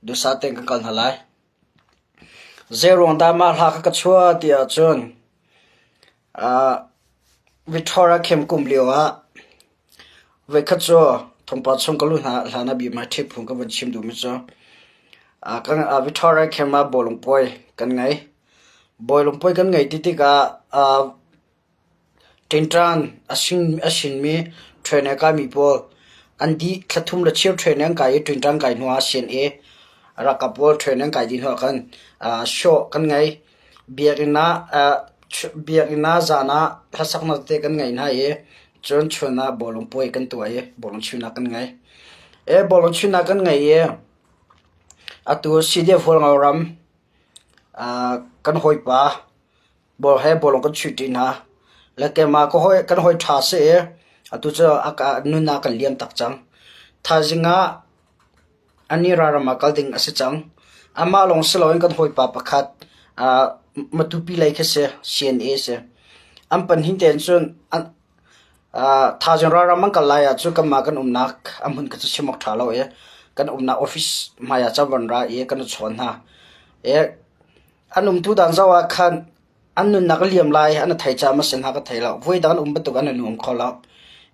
Duhsah tein kan kal hna lai. Zeiruang dah mah hla kha ka chuah ti ahcun Victoria camp kum lio ah voikhat cu thongpa chung ka luh hna hlan ah bia ṭhit phung ka van chim duhmi cu Victoria camp ah bawlung puai kan ngei. Bawlung puai kan ngei ti tikah Ṭinṭan a sinmi train a kaimi pawl an dih. Thla thum le cheu train an kai i ṭinṭan kai hnuah a sin i ralkap pawl train an kai dih hnuah khan show kan ngei. Biakinn ah zan ah hlasaknak tete kan ngei hna i cun chun ah bawlung puai kan tuah i bawlung chuihnak kan ngei. Bawlung chuihnak kan ngei i atu CDF Hualngo ram kan hawipa Bawlung he bawlung kan chuih ṭi hna. Le keimah ka hawi kan hawi ṭha si i atu cu a ka nun ah kan liam tak cang. Thaizing ah ani ralram ah kal ding a si cang. Amah lawng si loin kan hawipa pakhat uh, Matupi lei khi si, CNA si. An panhin tein cun an uh, thaizing ralram an kal lai ah cu kanmah kan umnak a hmun kha cu chim awk ṭha lo i kan umnak office hmai ah cun van ra i kan i chawn hna. I An umtu dan zoh ah khan an nunnak a liam lai an i thei caah maw si hna ka thei lo. Voi dang an um bantuk an i nuam kho lo.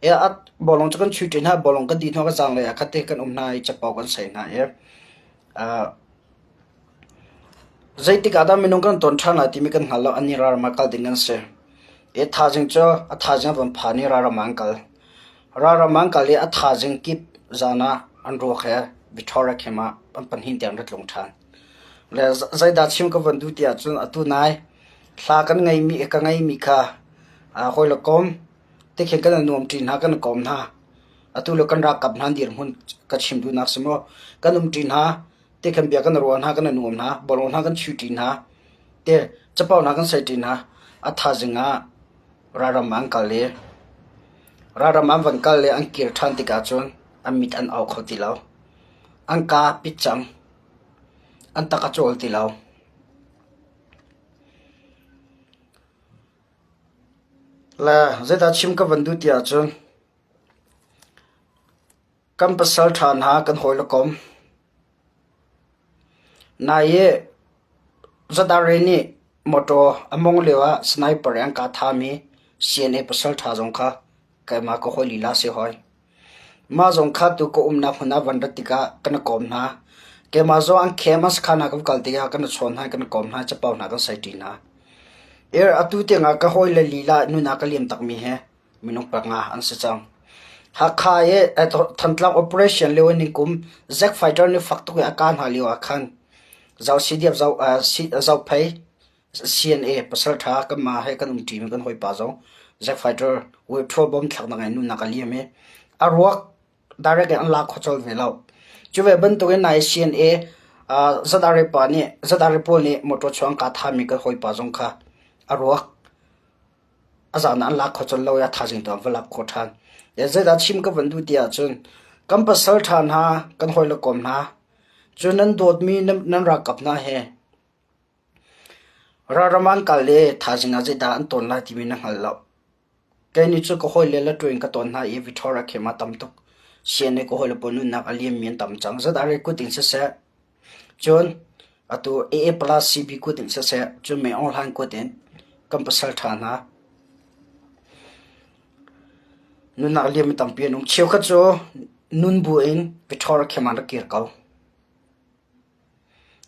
I a bawlung cu kan chuih ṭi hna, bawlung kan dih hnu kan zaanglei ah khat kan um hna i capo kan sei hna i uh, zeitik ah dah minung kan ton ṭhan lai timi kan hngal lo. An i ralram ah kal ding kan si. I thaizing cu a thaizing a van phan i ralram ah an kal. Ralram ah an kal i a thaizing kip zan ah an ruak he Victoria camp ah an pahnih tiang ra tlung ṭhan. Le zeidah chim ka van duh ti ahcun atu nai hla kan ngeimi ka ngeimi kha hawi le kom tikhin kan i nuam ṭi hna kan i kom hna. Atu le kan ralkap hna dirhmun ka chim duhnak si maw kan um ṭi hna tikhin bia kan i ruah hna kan i nuam hna bawlung hna kan chuih ṭi hna te capo hna kan sei ṭi hna. A thaizing ah ralram ah an kal i ralram ah an van kal i an kir ṭhan tikah cun an mit an au kho ti lo. An kaa a pit cang. An tak a cawl ti lo. Le zeidah chim ka van duh ti ahcun kan pasal ṭha hna kan hawi le kom nai i Zadare nih mawṭaw a mong lio ah sniper in an kah thami CNA pasal ṭha zong kha keimah ka hawi lila si hoi. Mah zong kha tu ka umnak hmun ah van rat tikah kan i kawm hna. Keimah zong an camp an sakhan ah kan kal tikah kan i chawn hna i kan i kawm hna i capo hna kan sei ṭi hna. Er atu tiangah ka hawile lila nun ah ka liam takmi he minung panga an si cang. Hakha i Thantlang operation lio in kum Zack Fighter nih fak tuk i a kah hna lio ah khan Zau CDF Zau Zophei CNA pasalṭha kanmah he kan umṭimi kan hawipa zong Zack Fighter Withdraw bomb thlaknak in nunnak a liam i a ruak direct in an lak kho colh ve lo. Cu ve bantukin nai CNA ZRA pa nih ZRA pawl nih motor chuang kaa thami kan hawipa zong kha a ruak a zan ah an lak kho colh lo i a thaizing tu an va lak khawh ṭhan. Zeidah chim ka van duh ti ahcun kan pasalṭha hna kan hawile kom hna cu nan dawtmi nan ralkap hna he Ralram an kal i thaizing ah zeidah an tawn lai timi na hngal lo. Kei nih cu ka hawile le ṭuin ka tawn hna i Victoria camp ah tam tuk. CNA ka hawile pawl nunnak a liammi an tam cang. ZRA kut in siseh, cun atu AA plus CB kut in siseh, cun Mei Aung Hlaing kut in kan pasal ṭha hna nunnak a liammi tampi an um. Cheukhat cu nun bu in Victoria camp ah an rak kir ko.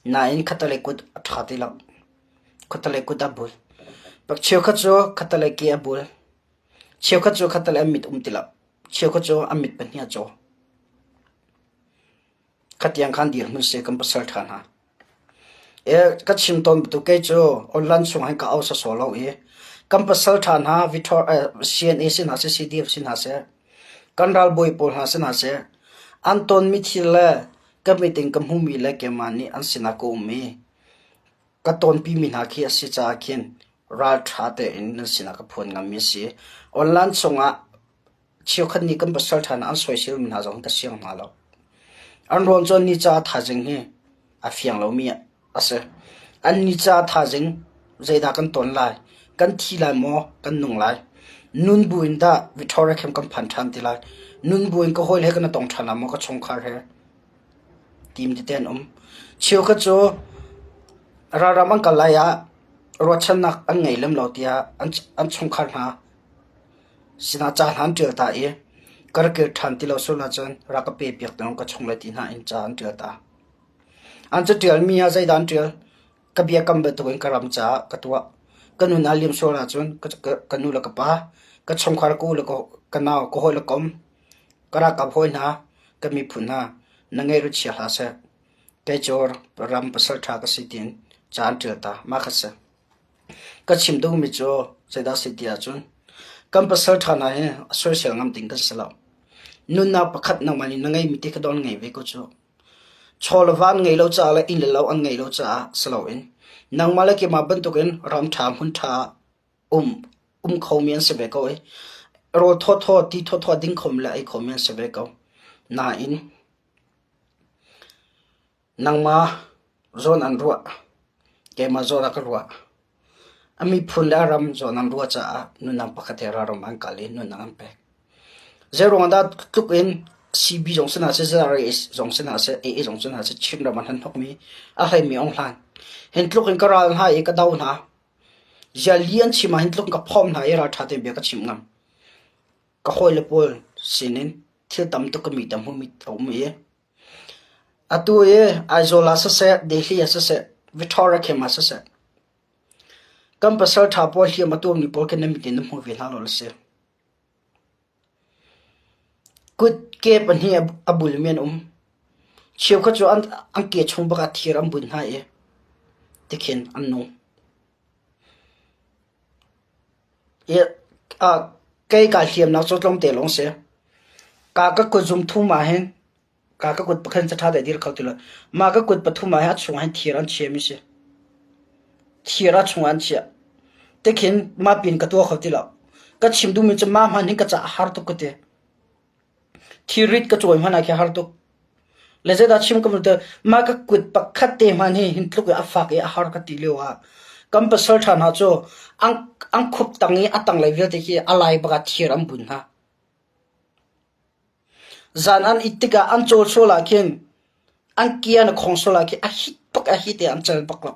Nain khattelei kut a ṭha ti lo. Khattelei kut a bul. Cheukhat cu khattelei ke a bul. Cheukhat cu khattelei an mit um ti lo. Cheukhat cu an mit pahnih a caw. Khatiang khan dirhmun si kan pasal ṭha hna. E, ka chim tawn bantuk kei cu online chung hin ka au sawsawh lo i kan pasal ṭha hna Victor, eh, CNA si hna seh, CDF si hna seh, kan ralbawi pawl hna si hna seh, an tonmi thil le Ka mit in ka hmuhmi le keimah nih an sinah ka um i ka tawnpimi hna khi a si caah khin ralṭha tein nan sinah ka phuan ngammi a si. Online chungah cheukhat nih kan pasal ṭha hna an soiselmi hna zong ka siang hna lo. An rawn cawn ni caah thaizing hi a fiang lomi a si. An ni caah thaizing zeidah kan tawn lai? Kan thi lai maw? Kan nung lai? Nun bu in dah Victoria camp kan phan ṭhan ti lai? Nun bu in ka hawile he kan i tong ṭhan lai maw? Ka chungkhar he? Tim tete an um. Cheukhat cu ralram an kal lai ah ruahchannak an ngei lem lo tiah an chungkhar hna sinah ca hna an ṭial ta i ka rak kir ṭhan ti lo sual ahcun rak ka pe piak ding ka chung le ti hna in ca an ṭial ta. An caṭialmi ah zeidah an ṭial? Ka biakam bantukin ka ram caah ka tuah. Ka nun aa liam sual ahcun ka nu le ka pa, ka chungkhar ka u le ka nau, ka hawi le kom, ka ralkap hawi hna, ka miphun hna, na ngaih ru chia hlah seh. Kei cu ram pasal ṭha ka si tiin ca an ṭial ta. Mah kha si. Ka chim duhmi cu zeidah a si ti ahcun kan pasal ṭha hna hi a soisel ngam ding kan si lo. Nunnak pakhat nangmah nih na ngeimi ti kha dawh na ngei ve ko cu. Chaw le va an ngeih lo caah le inn le lo an ngeih lo caah si loin nangmah le keimah bantukin ram ṭha hmun ṭha um um khomi an si ve ko i rawl thawthaw ti thawthaw ding khomi le ei khomi an si ve ko. Nain nangmah zawn an ruah, keimah zawn a ka ruah. A miphun le a ram zawn an ruah caah nunnak pakhat he ralram an kal i nunnak an pek. Zeiruang dah tluk in CB zong si hna seh, ZRA zong si hna seh, AA zong si hna seh, Chinram an hnokmi a hleimi ong hlan. Hin tluk in ka ral hna i ka do hna. Zia li an chim ah hin tluk in ka phawm hna i ralṭha tein bia ka chim ngam. Ka hawile pawl sinin thil tam tuk ka mi tam hmu a um i Atu i Aizawl ah siseh, Delhi ah siseh, Victoria Camp ah siseh, kan pasal ṭha pawl hliam a tuarmi pawl khi na mit in na hmu ve hna lo a si. Kut ke pahnih a bulmi an um. Cheukhat cu an ke chung bak ah thir an bunh hna i tikhin an nung. Kei kaa hliamnak cu tlawmte lawng si. Ka ka kut zum thum ahhin ka ka kut pakhat in caṭha te a dir kho ti lo. Mah ka kut pathum ahhin a chung ahhin thir an chiahmi si. Thir a chung ah an chiah. Tikhin mah pin ka tuah kho ti lo. Ka chim duhmi cu mah hmanh hin ka caah a har tuk ka ti. Thilrit ka cawi hmanh ah khi a har tuk. Le zeidah chim ka van mah ka kut pakhat te hmanh hi hin tluk i a fak i a har ka ti lio ah kan pasal ṭha hna cu an, an khup tang i a tanglei vialte khi a lai bak ah thir an bun hna. Zan an it tikah an cawl sual ah khin an ke an i khong sual ah khin a hit bak a hit i an cal bak lo.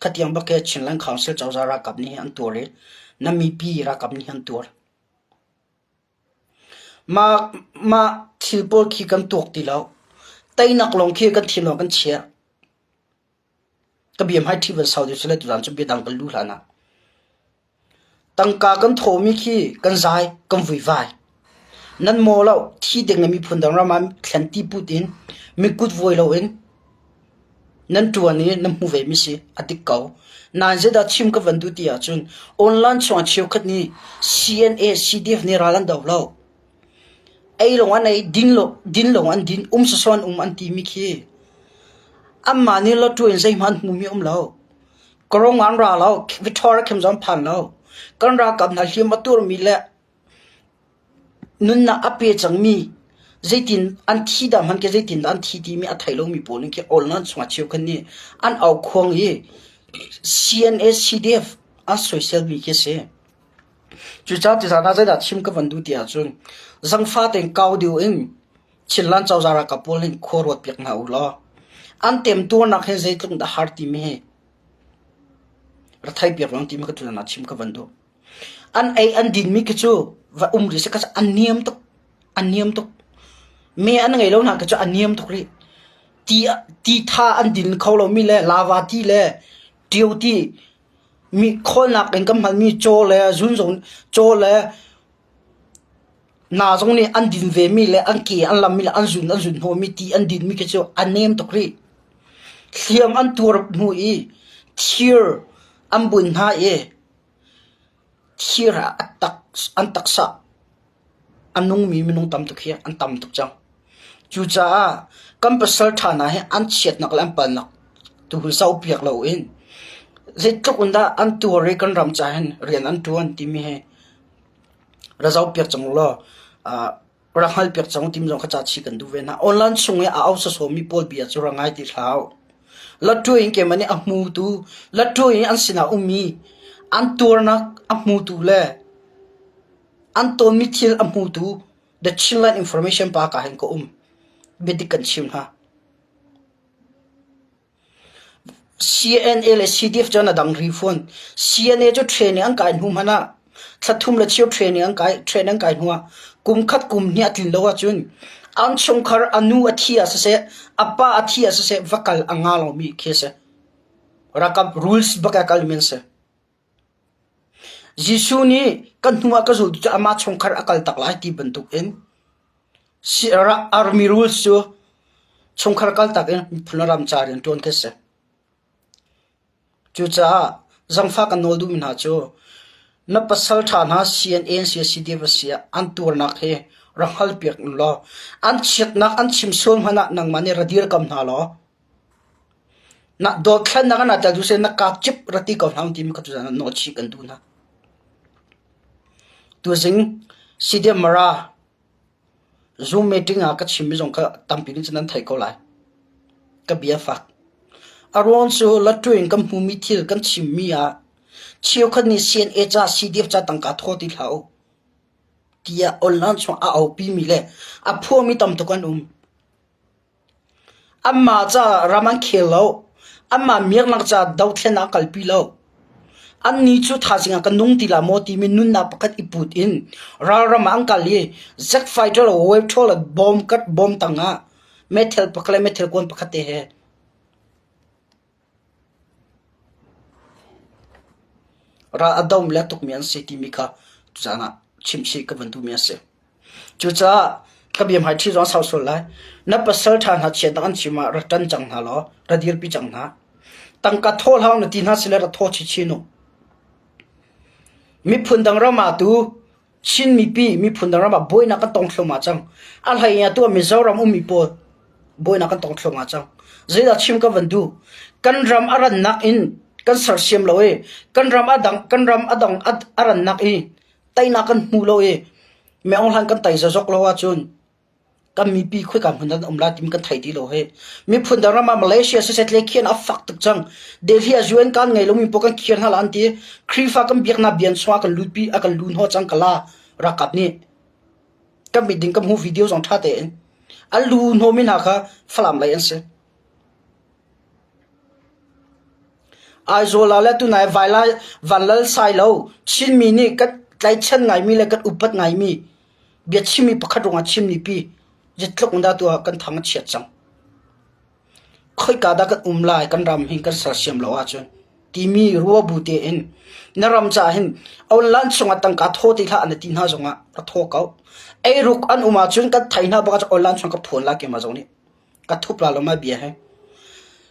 Khatiang bak khi Chinland Council cozah ralkap nih an tuar i na mipi ralkap nih an tuar. Mah thil pawl khi kan tuak ti lo. Teinak lawng khi kan thinlung kan chiah. Ka bia hmai ṭhi van sau deuh sile tuzaan cu biadang kan lu hlan ah. Tangka kan thawmi khi kan zai, kan vuivai. Nan maw lo, thi ding le miphun dang ram ah thlen ti put in mikut vuai loin Nan ṭuan i na hmu vemi si, a dik ko. Nain zeidah chim ka van duh ti ahcun online chungah cheukhat nih CNA, CDF nih ral an do lo. Ei lawng an ei, din, lo, din lawng an din, um sawsawh an um an timi khi anmah nih lottery in zeihmanh an hmumi um lo. Karong an ra lo, Victoria khem zong an phan lo. Kan ralkap hna hliam a tuarmi le Nunnak a pe cangmi zeitin an thi dah hmanh khi zeitindah an thi timi a thei lomi pawl nih khi online chungah cheukhat nih an aukhuang i CNA CDF an soiselmi khi a si. Cucaah tuzaan ah zeidah chim ka van duh ti ahcun zangfa tein kau deuh in Chinland cozah ralkap pawl nih khua ruat piak hna u law an temtuarnak hi zeitluk dah har timi hi ra thei piak lang timi ka tuzaan ah chim ka van duh. An ei an dinmi khi cu va um rih seh an niam tuk. An niam tuk. Me an ngei lo hna khi cu an niam tuk rih. Ti, ti tha an din kho lomi le lava ti le ṭio ti mi khawlnak in kan hmanmi caw le zun zong caw le na zong nih an din vemi le an ke an lammi le an zun an zun hnawmi ti an dinmi khi cu a nem tuk rih. Hliam an tuar hnu i thir an bun hna i Thir ah an taksa a nungmi minung tam tuk hi an tam tuk cang. Cucaah kan pasal ṭha hna hi an chiatnak le an palnak tu hi zohpiak loin zeitluk in dah an tuar i kan ram ca hin rian an ṭuan timi hi ra zohpiak cang ulaw rak hngalhpiak cang timi zong kha ca chih kan duh ve hna. Online chung i a au sawsawmi pawl bia cu ra ngai ti hlah. Lattu in keimah nih a hmutu, lattu in an sinah ummi, an tuarnak a hmutu le an tawnmi thil a hmutu The Chinland Information pa ka hin ka um. Biadik kan chim hna. CNA le CDF cu an dang ri fawn. CNA cu training an kai hnu hmanh ah thla thum le cheu training an kai training an kai hnu ah kum khat kum hnih a tlin lo ahcun an chungkhar a nu a thi ah siseh, a pa a thi ah siseh va kal a nga lomi khi a si. Rakap rules bak a kalmi an si. Jesuh nih kan hnu ah ka zultu cu amah chungkhar a kal tak lai ti bantuk in army rules cu chungkhar kaltak in miphun le ram ca rian ṭuan khi a si. Cucaah zangfah kan nawl duhmi hna cu na pasal ṭha hna CNA an si CDF a si ah an tuarnak hi rak hngalpiak in law an chiatnak an chim sual hmanh ah nangmah nih ra dirkam hna law na dothlennak ah naa tel duh seh na kaa cip ra ti ko hna timi kha tuzaan ah nawlchih kan duh hna. Tuzing CDF Mara Zoom meeting ah ka chimmi zong kha tampi nih cun nan theih ko lai. Ka bia fak. A ruang cu lottery in kan hmumi thil kan chimmi ah cheukhat nih CNA ca CDF ca tangka thaw ti hlah u tiah online chung a aupimi le a phuami tam tuk an um. Anmah ca ram an khel lo. Anmah miaknak ca dothlennak an kalpi lo. Annih cu thaizing ah ka nung ti la maw timi nunnak pakhat i put in ralram ah an kal i jet fighter le wave le bom kat bom tang ah meithal pakhat le meithal kuan pakhat te he Ral a dom le a tukmi an si timi kha tuzaan ah chimchih ka van duhmi a si. Cucaah ka bia hmaiṭhi zong a sau sual lai. Na pasal ṭha hna chiatnak an chim ah ra ṭan cang hna law ra dirpi cang hna. Tangka thaw hlah na ti hna sile ra thaw chinchin u. Miphun dang ram ah tu Chin mipi miphun dang ram ah buainak kan tong thluahmah cang. A hlei in atu ah Mizoram ummi pawl buainak kan tong thluahmah cang. Zeidah chim ka van duh? Kan ram a rannak in kan sersiam lo i kan ram a dang kan ram a dang a rannak i teinak kan hmu lo i Myeong hlan kan tei zazok lo ahcun kan mipi khoika hmun dah an um lai timi kan thei ti lo hi. Miphun dang ram ah Malaysia siseh tle khian a fak tuk cang. Delhi ah UN kan ngei lomi pawl kan khiar hna la an ti. Khrihfa kan biaknak bian chungah kan lutpi a kan lu hnawh cang kala ralkap nih. Kan mit ding kan hmuh video zong ṭha tein. An lu hnawmi hna kha Falam lei an si. Aizawl ah le tunai Vanlal Sailo Chinmi nih kan tlaichan ngaimi le kan upat ngaimi biachimmi pakhat ruangah chimmi pi zeitluk in dah tu ah kan thang a chiat cang. Khoika dah kan um lai kan ram hi kan sersiam lo ahcun timi rua bu tein na ram caah hin online chungah tangka thaw ti hlah na ti hna zongah ka thaw ko. Eiruk an um ahcun kan thei hna bak ahcun online chung ka phuan lai keimah zong nih. Ka thup la lo ma bia he.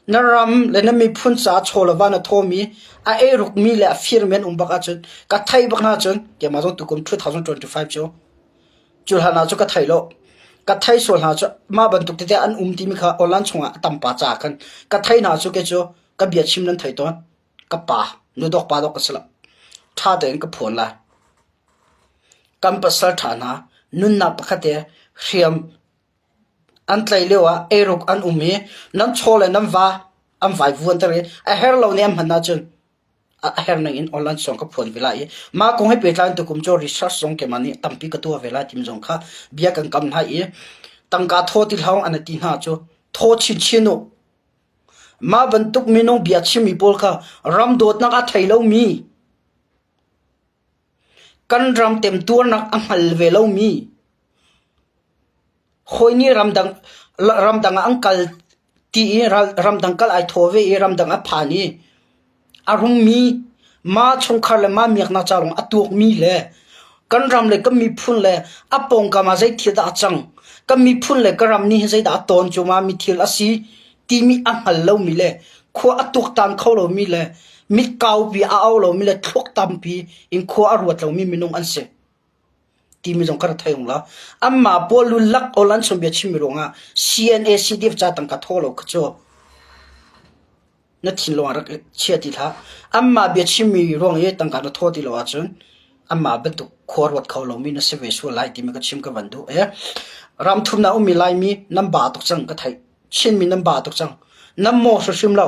Na ram le na miphun caah chaw le va na thawmi a eirukmi le a firmi an um bak ahcun ka theih bak hna cun keimah zong tukum 2025 cu cu hlan ah cu ka thei lo. Ka thei sual hna cu mah bantuk tete an um timi kha online chungah a tam pa caah khan ka thei hna cu kei cu ka bia chim nan thei tawn. Ka pa nudawk pa dawk ka si lo. Ṭha tein ka phuan lai. Kan pasal ṭha hna nunnak pakhat he hriam An tlaih lioah eiruk an um i nan chaw le nan va an vaivuanter i a her lo nih an hman ahcun a her ning in online song ka phuan ve lai i mah kong he pehtlai in tukum cu research zong keimah nih tampi ka tuah ve lai timi zong kha bia kan kam hna i tangka thaw ti hlah an ti hna cu thaw chinchin u. Mah bantuk minung bia chimmi pawl kha ram dawtnak a thei lomi kan ram temtuarnak a hngal ve lomi Hawi nih ramdang ah an kal ti i ramdang kal ai thaw ve i ramdang a phan i a rummi mah chungkhar le mah miaknak ca lawng a tuakmi le kan ram le kan miphun le a pawngkam ah zei thil dah a cang, kan miphun le ka ram nih hin zeidah a tawn cuahmah mi thil a si timi a hngal lomi le khua a tuaktan kho lomi le mit kaupi a au lomi le thluak tampi in khua a ruat lomi minung an si. timi zong kha rak thei ung la. Anmah pawl lu lak awl an chung bia chimmi ruangah CNA CDF ca tangka thaw lo kha cu na thinlung ah rak chia ti hlah. Anmah bia chimmi ruang i tangka na thaw ti lo ahcun anmah bantuk khua ruat kho lomi na si ve sual lai timi ka chim ka van duh. Eh ram thumnak ummi Laimi nan ba tuk cang ka theih. Chinmi nan ba tuk cang. Nan maw hrimhrim lo.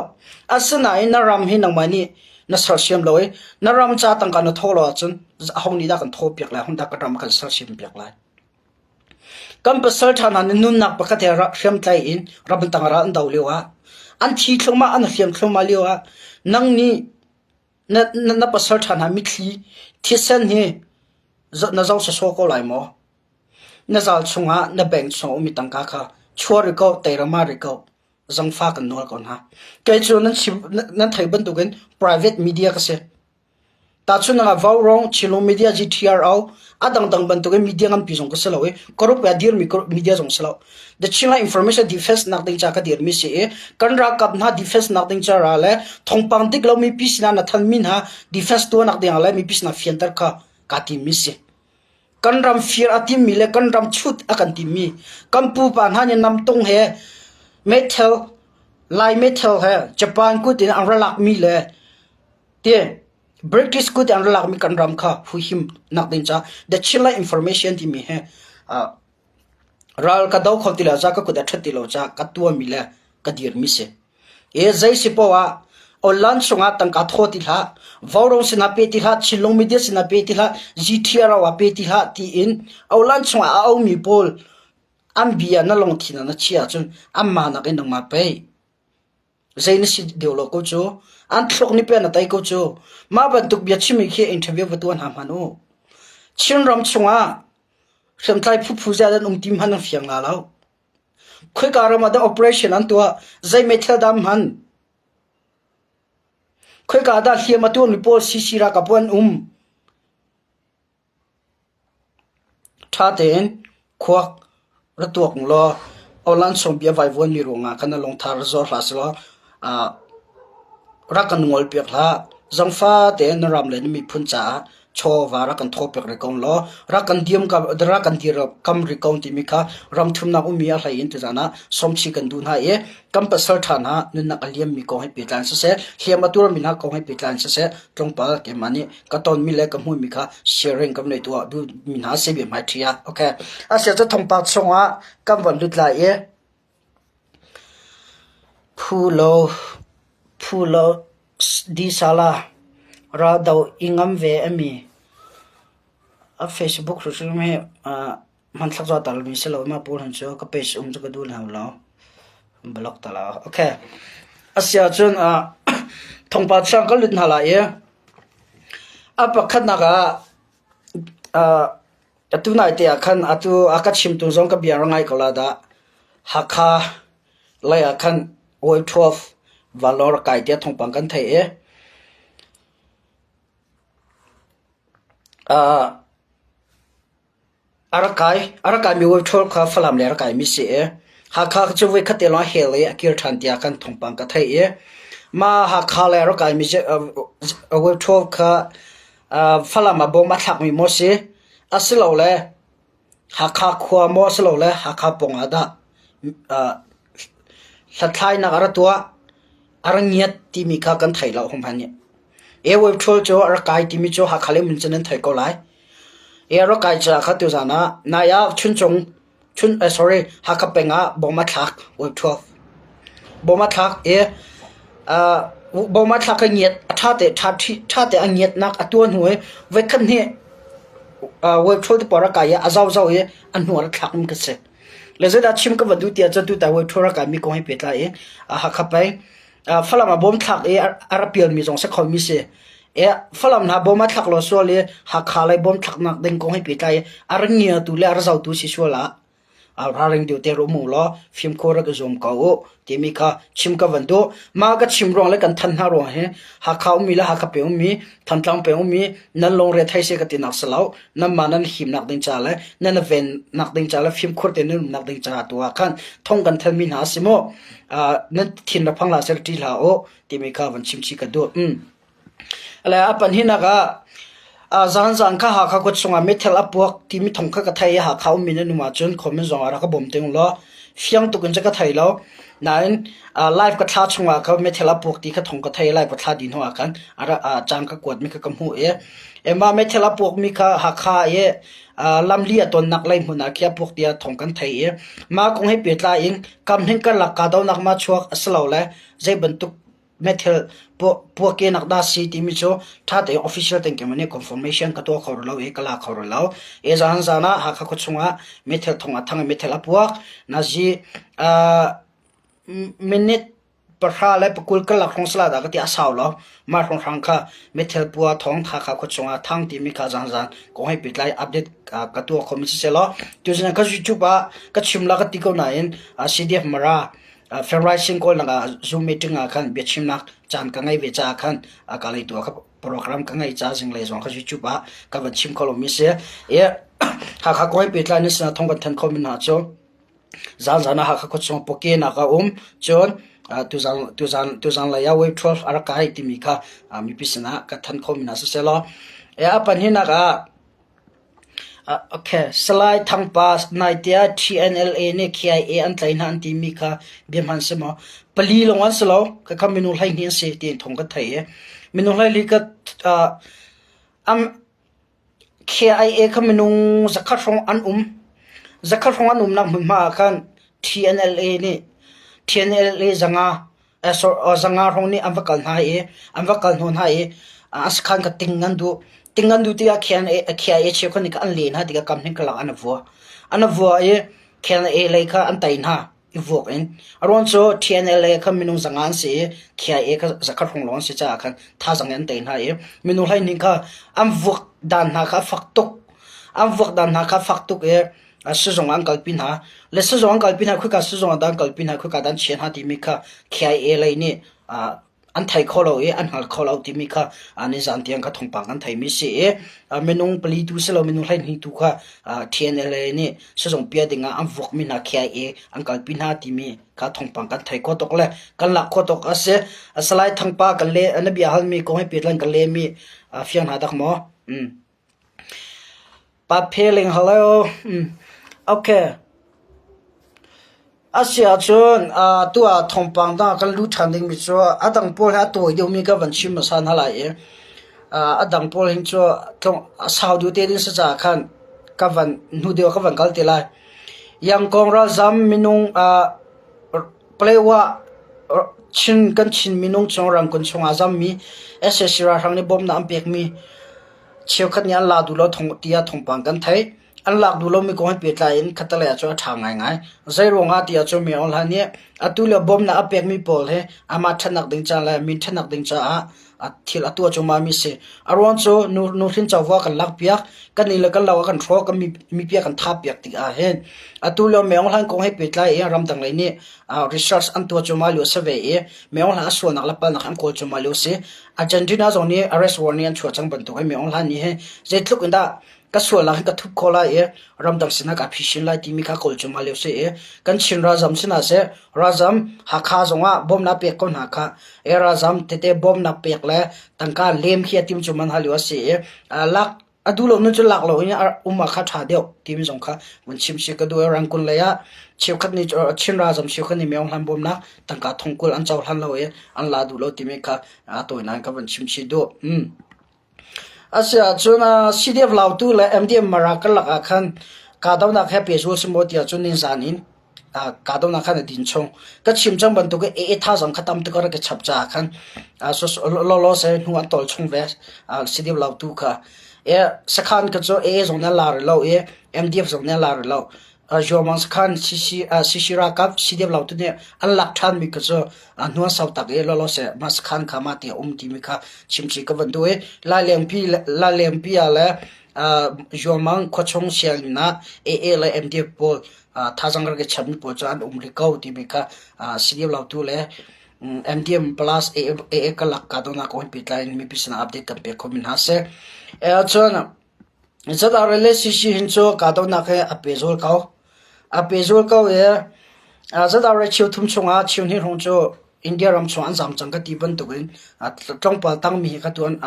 Asinain na ram hi nangmah nih na sersiam lo i na ram ca tangka na thawh lo ahcun aho nih dah kan thawh piak lai, aho dah kan ram kan sersiam piak lai. Kan pasal ṭha hna nih nunnak pakhat he hriamtlai in ramtang ral an do lio ah. An thi thluahmah, an hliam thluahmah lio ah nang nih na pasal ṭha hna mitthli thisen hi na zoh sawsawh ko lai maw? Na zal chungah na bank chung a ummi tangka kha chuah rih ko, teirama rih ko. Zangfa kan nawl ko hna. Kei cu nan theih bantukin private media ka si. Tahchunhnak ah Vaurawng, Chinlung Media, GTRO, a dangdang bantukin media nganpi zong ka si lo i corrupt a dirmi media zong si lo. The Chinland Information Defense nak ding ca ka dirmi si i kan ralkap hna defense nak ding ca ra le thawngpang dik lo mipi sinah na thanmi hna defense tuahnak ding ah le mipi sinah fianter kha kaa timmi si. Kan ram fir a timmi le kan ram chut a kan timmi kan pupa hna nih namtung he meithal Lai meithal he Japan kut in an ra lakmi le Ti British kut an ra lakmi kan ram kha huhim nak ding ca The Chinland Information timi hi ral ka do kho ti lo ca ka kut a ṭhat ti lo ca ka tuahmi le ka dirmi si. E zei si poah ah online chungah tangka thaw ti hlah, vaurawng sinah pe ti hlah, Chinlung media sinah pe ti hlah, GTRO ah pe ti hlah tiin online chungah a aumi pawl an bia na lungthin ah na chiah ahcun anmah nakin nangmah pei. Zei na si deuh lo ko cu. An thluak nih pei na tei ko cu. Mah bantuk bia chimmi khi interview va tuah hna hmanh u. Chinram chungah hriamtlai phuphu ziah an um ti hmanh an fiang la lo. Khoika ram ah dah operation an tuah, zei meithal dah an hman? Khoika ah dah hliam a tuarmi pawl CC ralkap an um? Ṭha tein khuak ra tuak law awlan chung bia vaivuanmi ruangah khan na lungtha ra zor hlah sehlaw rak kan ngolpiak hlah. Zangfa tein na ram le na miphun caah chawva rak kan thawpiak rih ko law rak kan dirkam rih ko timi kha ram thumnak ummi a hlei in tuzaan ah sawmchih kan duh hna i kan pasal ṭha hna nunnak a liammi kong he pehtlai in siseh, hliam a tuarmi hna kong he pehtlai in siseh, tlawmpal keimah nih ka tonmi le ka hmuhmi kha sharing kan nei tuah duhmi hna si bia hmai ṭhi ah. Okay. Asia cu thongpak chungah kan von lut lai i phu lo phu lo disala ra do i ngam ve ami a Facebook hrim hi hmanthlak zaw tal mi si lo ma pawl han cu ka page um cu ka duh lo lo block ta la. Okay. Asia cun thongpa chang kan lut hna lai i a pakhatnak ah atu nai te ah khan atu a ka chimtu zong ka bia ra ngai ko la dah. Hakha lei ah khan Wave 12 vanlawng rak kai tiah thawngpang kan theih i A rak kai. A rak kaimi Wave kha Falam lei a rak kaimi si i Hakha cu voikhat te lawng a hel i a kir ṭhan tiah kan thawngpang ka theih i mah Hakha lei a rak kaimi Wave kha Falam ah bom a thlakmi maw si asilole Hakha khua maw asilole Hakha pawng ah dah hlathlainak a ra tuah, a ra ngiat timi kha kan thei lo hmanh nih. Airwave ṭhawl cu a rak kai timi cu Hakha le Munchen an thei ko lai. A rak kai caah kha tuzaan ah nai ah Chuncung chun sorry Hakha peng ah bom a thlak wave 12. Bom a thlak i bom a thlak i ngiat a ṭha te ṭha te a ngiatnak a tuah hnu i voikhat hnih wave 12 te pawl a kai i a zau zau i a hnu ah thlak mi ka si. Le zeidah chim ka va duh tiah cun tutan wave 12 a kai mi kong he pehtlai i Hakha peng Falam ah bom thlak i a ra pialmi zong si khomi si. Falam hna bom a thlak lo sual i Hakha lei bom thlaknak ding kong he pehtlai i a ra ngiatu le a ra zotu si sual ah ralring deuh te rum u law fimkhur rak i zuam ko u timi kha chim ka van duh. Mah ka chim ruang le kan than hna ruang hi Hakha ummi le Hakha peng ummi, Thantlang peng ummi nan lungre thei seh ka tinak si lo. Nanmah nan himnak ding ca le nan vennak ding ca le fimkhur tein nan umnak ding caah tu ah khan thong kan thanmi hna a si mu. Nan thin rak phang hlah seh ṭih hlah u timi kha van chim chih ka duh. Le a pahnihnak ah zan kha Hakha khua chungah meithal a puak timi thawng kha ka theih i Hakha ummi nan um ahcun comment zong ah rak ka bawm te ulaw fiang tuk in cu ka thei lo. Nain live ka thla chungah kha meithal a puak ti kha thawng ka thei i live ka thla dih hnuah khan caan ka kuatmi kha ka hmuh i mah meithal a puakmi kha Hakha i lamli a tonnak lei hmun ah khi a puak tiah thawng kan thei i mah kong he pehtlai in kam hnin karlak kahdohnak ma chuak a si lo le zei bantuk meithal puahkehnak dah si timi cu ṭha tein official tein keimah nih confirmation ka tuah kho rih lo i ka la kho rih lo. E zan zan ah Hakha khua chungah meithal thong a thang i meithal a puak. Nazi minute pahra le pakul karlak hrawng sala dah ka ti a sau lo. Mah hrawnghrang kha meithal pua thawng tha kha khua chungah thang timi kha zanzan kong he pehtlai update ka tuah khomi siseh law tuzan ka YouTube ah ka chim la ka ti ko nain CDF Mara Federation kawlnak ah Zoom meeting ah khan biachimnak caan ka ngei ve caah khan ka lei tu ah program ka ngei ca zinglei zong kha YouTube ah ka van chim kho lomi si. I Hakha kong he pehtlai na sinah thawng kan thanh khomi hna cu Zanzan ah Hakha khuachung pawkenak a um. Cun tuzan lei ah Wave 12 a rak kai timi kha mipi sinah ka thanh khomi hna siseh law a pahnihnak ah okay, Salai Thangpa naite ah TNLA nih KIA an tlaih hna an timi kha bia hman si maw? Pali lawng an si lo. Khakha minung 12 an si tiin thawng ka theih i minung 12 ka KIA kha minung zakhat hrawng an um. Zakhat hrawng an umnak hmunhma ah khan TNLA nih TNLA zanga zanga hrawng nih an va kal hna i an va kal hnawh hna i a sakhan kha ting an duh. Ting an duh tikah KIA cheukhat nih khan an leh hna tikah kam hnik karlak an i vua. An i vua i KNA lei kha an tei hna. I vuak in. A ruang cu TNLA kha minung zanga an si i KIA kha zakhat hrawng lawng an si caah khan thazaang in an tei hna i minung 12 kha an vuak dan hna kha a fak tuk. An vuak dan hna kha a fak tuk i sizung ah an kalpi hna. Le sizung an kalpi hna, khika sizung ah dah an kalpi hna, khika dah an chiah hna timi kha KIA lei nih an thei kho lo i an hngal kho lo timi kha nizan tiang kha thawngpang kan theimi si i minung pali tu si lo minung 12 tu kha TNLA nih sizung pia dingah an vuakmi hna KIA an kalpi hna timi kha thawngpang kan thei kho tuk le kan lak kho tuk a si. Salai Thangpa kan le na bia halmi kong he pehtlai kan lemi fiang hna dak maw? Pa Pheling hello. Okay. Asiahcun tu ah thawngpang dang ah kan lut ṭhan dingmi cu a dang pawl he a tawi deuhmi ka van chim hmasa hna lai i a dang pawl hin cu a sau deuh te ding si caah khan ka van hnu deuh ah ka van kal te lai. Yangkong ralzam minung Paletwa Chin kan Chin minung chung Rangoon chungah zammi sac ralhrang nih bawmhnak an pekmi cheukhat nih an la duh lo tiah thawngpang kan theih. An lak duh lomi kong he pehtlai in khattelei ah cun a ṭha ngaingai. Zeiruangah ti ahcun Min Aung Hlaing nih atu lio bawmhnak a pekmi pawl hi amah ṭhatnak ding ca le min ṭhatnak ding caah thil a tuah cuahmahmi a si. A ruang cu nuhrin covo a kan lakpiak, kan inn le kan lo a kan hrawh, kan mipi a kan thahpiak tik ahhin atu lio Min Aung Hlaing kong he pehtlai in ramdang lei nih research an tuah cuahmah lio a si ve i Min Aung Hlaing a sualnak le palnak an kawl cuahmah lio a si. Argentina zong nih arrest warrant an chuah cang bantuk in Min Aung Hlaing nih hin zeitluk in dah ka sualnak hi ka thup khawh lai i ramdang sinah kaa phisin lai timi kha kawl cuahmah lio si i kan Chin ralzam sinah seh ralzam Hakha zongah bawmhnak pek ko hna kha e ralzam tete bawmhnak pek le tangka lem khi a tim cu man lio a si i lak a duh lo nun cu lak lo in um ah kha ṭha deuh timi zong kha vun chim si ka duh i Rangoon lei ah cheukhat nih Chin ralzam cheukhat nih Min Aung Hlaing bawmhnak tangka thongkul an cohlan lo i an la duh lo timi kha a tawinak in ka vun chim chih duh. Asiahcun CDF Lautu le MDM Mara karlak ah khan kahdohnak he pehzul a si maw tiah cun nizan in kahdohnak khan a din chung. Ka chim cang bantuk in AA thazaang kha tam tuk a rak i chap caah khan lawlaw seh hnu an tawl chung ve CDF Lautu kha. Sakhan kha cu AA zong nih an la rih lo i MDF zong nih an la rih lo. Zuamang sakhan CC ralkap CDF Lautu nih an lak ṭhanmi kha cu hnu an sau tak i lawlaw seh mah sakhan kha mah ti a um timi kha chimchih ka van duh i Lailengpi ah le Zuamang khuachung sianginn ah AA le MDF pawl thazaang rak i chapmi pawl cu an um rih ko timi kha CDF Lautu le MDM plus AA karlak kahdohnak kong he pehtlai in mipi sinah update kan pek khomi hna a si. Cun ZRLCC hin cu kahdohnak hi a pehzul ko. A pehzul ko i ZRA cheu thum chungah cheu hnih hrawng cu India ram chung an zaam cang ka ti bantukin tlawmpal tangmi hi kha tu an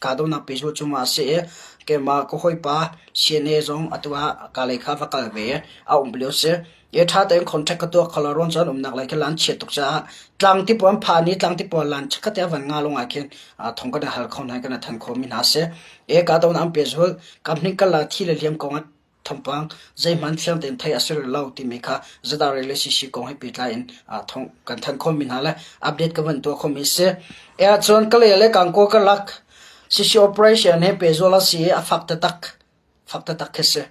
kahdohnak pehzul cungah a si i keimah ka hawipa CNA zong atu ah Kalay kha va kal ve i a um lio a si. I ṭha tein contract ka tuah kho lo ruang cun umnak lei khi lan chiat tuk caah tlang ti pawl an phan i tlang ti pawl lan chikkhat te a van nga lung ah khin thong kan i hal kho hna i kan i than khomi hna a si. E ka do na an pehzul kam hnih kal ah thi le hliam kong ah thawngpang zeihmanh fiang tein theih a si rih lo timi kha ZRA le CC kong he pehtlai in thong kan thanh khomi hna le update ka van tuah khomi si. E ahcun Kalay le Gangaw karlak CC operation he pehzul a si i a fak taktak fak taktak khi si.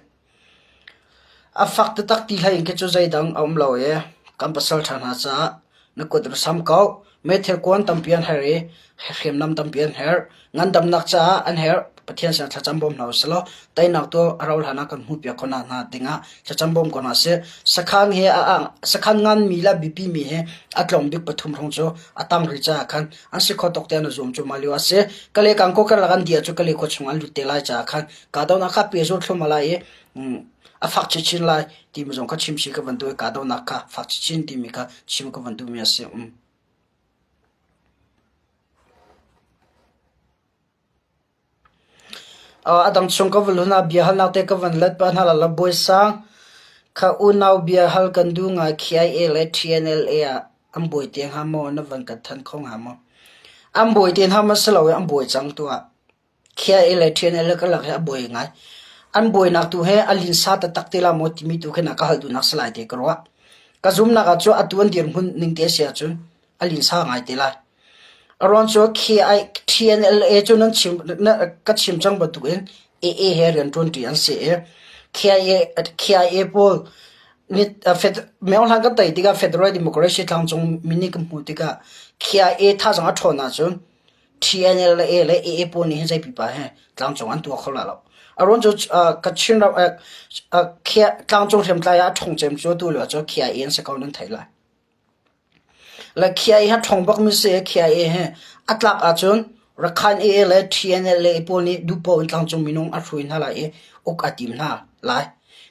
A fak taktak ti hlei in khi cu zeidang a um lo i kan pasal ṭha hna caah. Na kut ra sam ko. Meithil kuan tampi an herh i hriamnam tampi an herh. Ngandamnak caah an herh. Pathian sinah thlacam bawm hna usih law teinak tu a rauh hlan ah kan hmuhpiak khawh hna dingah thlacam bawm ko hna sih. Sakhan he sakhan nganmi le biapi mi he a tlawm bik pathum hrawng cu a tang rih caah khan an si kho tawk te an i zuam cuahmah lio a si. Kale kangkaw karlak an dih ahcun Kale khua chung an lut te lai caah khan kahdohnak kha pehzulh thluahmah lai i a fak chinchin lai timi zong kha chim chih ka van duh i kahdohnak kha fak chinchin timi kha chim ka van duhmi a si. A dang chung ka van hun ah bia halnak te ka van let pah hna la Bawisang kha unau bia hal kan duh ngai KIA le TNLA ah an buai te hnga maw na van kan thanh kho hnga maw? An buai te hna ma si lo i an buai cang tuah. KIA le TNLA karlak hi a buai ngai. An buainak tu he a linsa taktak te la maw timi tu khin ah ka hal duhnak si lai te ka ruah. Ka zumnak ah cu atu an dirhmun ning te a si ahcun a linsa ngai te lai. A ruang cu KI, TNLA cu nan chim, na, ka chim cang bantukin AA he rian ṭuanṭi an si i KIA, KIA pawl nih Myo Hlan kan tei tikah Federal Democracy tlangcung mini kan hmuh tikah KIA thazaang a ṭhawn ahcun TNLA le AA pawl nih hin zei pipa he tlangcung an tuah kho la lo. A ruang cu Kachin ram tlangcung hriamtlai ah a ṭhawng cem cu atu lio cu KIA an si ko nan theih lai. Le KIA hi a ṭhawng bakmi si i KIA hi a tlak ahcun Rakhine AA le TNLA pawl nih duhpoh in tlangcung minung a hruai hna lai i uk a tim hna lai.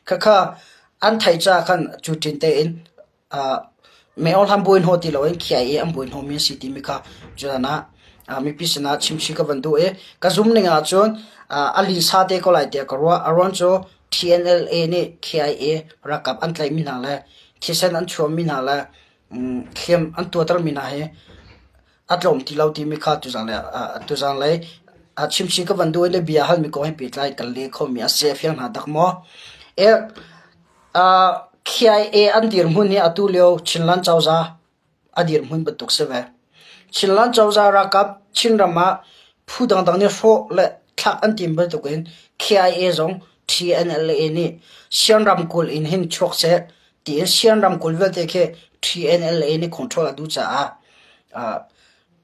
Khakha an theih caah khan cu ṭin tein Meo hlan buai hnawh ti loin KIA an buai hnawhmi an si timi kha cun ah mipi sinah chimchih ka van duh i ka zum ning ahcun a linsa te ko lai tiah ka ruah. A ruang cu TNLA nih KIA ralkap an tlaihmi hna le thisen an chuahmi hna le hliam an tuahtermi hna hi a tlawm ti lo timi kha tuzan lei chimchih ka van duh i na bia halmi kong he pehtlai kan leh khomi a si a fiang hna dak maw? KIA an dirhmun hi atu lio Chinland cozah a dirhmun bantuk si ve. Chinland cozah ralkap Chinram ah phu dangdang nih hrawh le thlak an tim bantukin KIA zong TNLA nih Sian ramkulh in hin chuak seh tiin Sian ramkulh vialte khi TNLA nih control a duh caah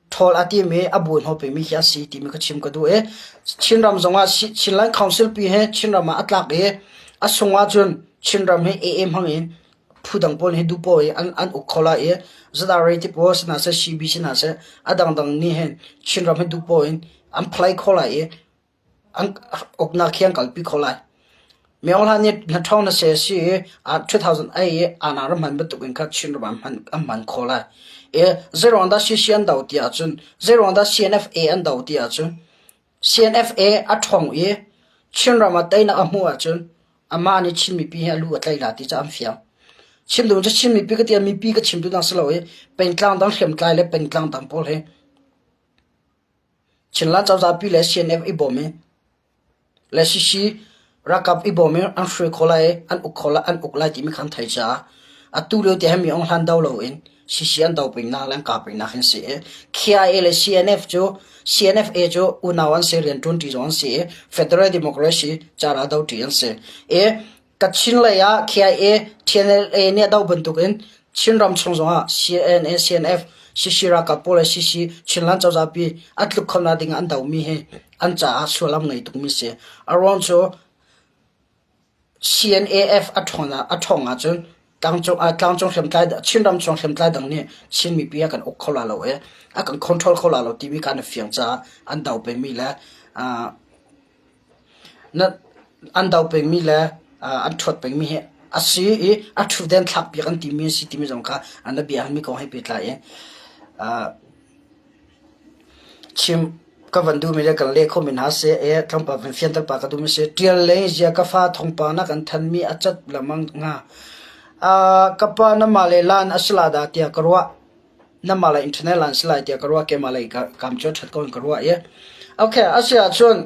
ṭhawl a timi a bu hnawhpimi hi a si timi ka chim ka duh i Chinram zongah Chinland Council pi hi Chinram ah a tlak i a sung ahcun Chinram hi AA hmang in phu dang pawl hi duhpoh i an an uk kho lai i ZRA ti pawl si hna seh CB si hna seh a dangdang nih hin Chinram hi duhpoh in an phlai kho lai i An uknak hi an kalpi kho lai. Myo Hla nih na ṭhawng na se si i 2008 i Anna ram hman bantuk in kha Chin ram an hman, an hman kho lai. I zeiruang dah CC an do ti ahcun, zeiruang dah CNFA an do ti ahcun, CNFA a ṭhawng i Chin ram ah teinak a hmuh ahcun amah nih Chin mipi hi a lu a tlaih la ti cu an fiang. Chim duh cu Chin mipi ka ti ah mipi ka chim duhnak si lo i pengtlang dang hriamtlai le pengtlang dang pawl hi Chinland cozah pi le CNF i bawm i le CC ralkap i bawm i an hruai khawh lai i an uk khawh lai an uk lai timi kha an theih caah atu lio tiang mi Aung Hlan do loin CC an do pengnak le an kah pengnak hin si i KIA le CNF cu CNFA cu unau an si rianṭuanṭi zong an si i Federal Democracy cara doṭi an si i Kachin lei ah KIA, TNLA nih a doh bantukin Chinram chung zongah CNA, CNF, CC ralkap pawl le CC Chinland cozah pi a tluk khonak ding ah an dohmi hi an caah sullam ngei tukmi si. A ruang cu CNAF a ṭhawn a ṭhawng ahcun tlangcung tlangcung hriamtlai Chinram chung hriamtlai dang nih Chin mipi a kan uk kho la lo i a kan control kho la lo timi kha an i fiang caah an doh pengmi le An do pengmi le an ṭhuat pengmi hi a si i a ṭhutden thlakpiak an timi a si timi zong kha na bia halmi kong he pehtlai in chim ka van duhmi le kan leh khomi hna si i tlawmpal van fianter pah ka duhmi si. Ṭial le zia ka fa thawngpang na kan thanmi a cat lengmang hnga. Ka pa na mah le laan a si la dah tiah ka ruah. Namah le internet laan si lai tiah ka ruah. Keimah lei kam cu a ṭhat ko in ka ruah i. Okay, a si ahcun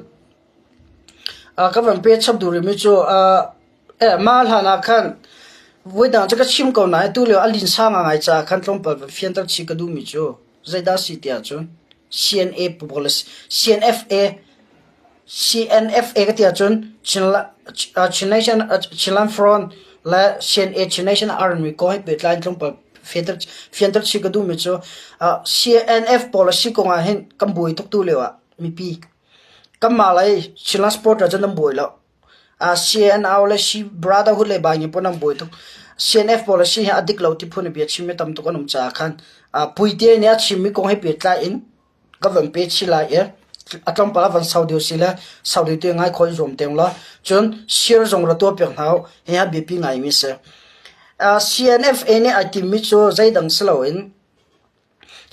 Ka van pe chap duh rihmi cu mah hlan ah khan voidang cu ka chim ko nain tulio a linsa ngangai caah khan tlawmpal van fianter chih ka duhmi cu zeidah a si tiah cun CNA policy CNFA CNFA ka ti ahcun Chin Nation Chinland Front le CNA Chin Nation Army kong he pehtlai in tlawmpal. fianter chih ka duhmi cu CNF policy kong ah hin kan buai tuk tu lio ah mipi kanmah lei Chinland supporter cu nan buai lo. CNO le C Brotherhood le Baingi pawl nan buai tuk. CNF policy hi a dik lo ti phun in bia chimmi tam tuk an um caah khan Puite nih a chimmi kong he pehtlai in ka van pe chih lai i a tlawmpal ah van sau deuh si le sau deuh tu ngai khawh i zuam te law cun share zong ra tuah piak hna u. Hi a biapi ngaimi si. CNFA nih ai timmi cu zeidang si loin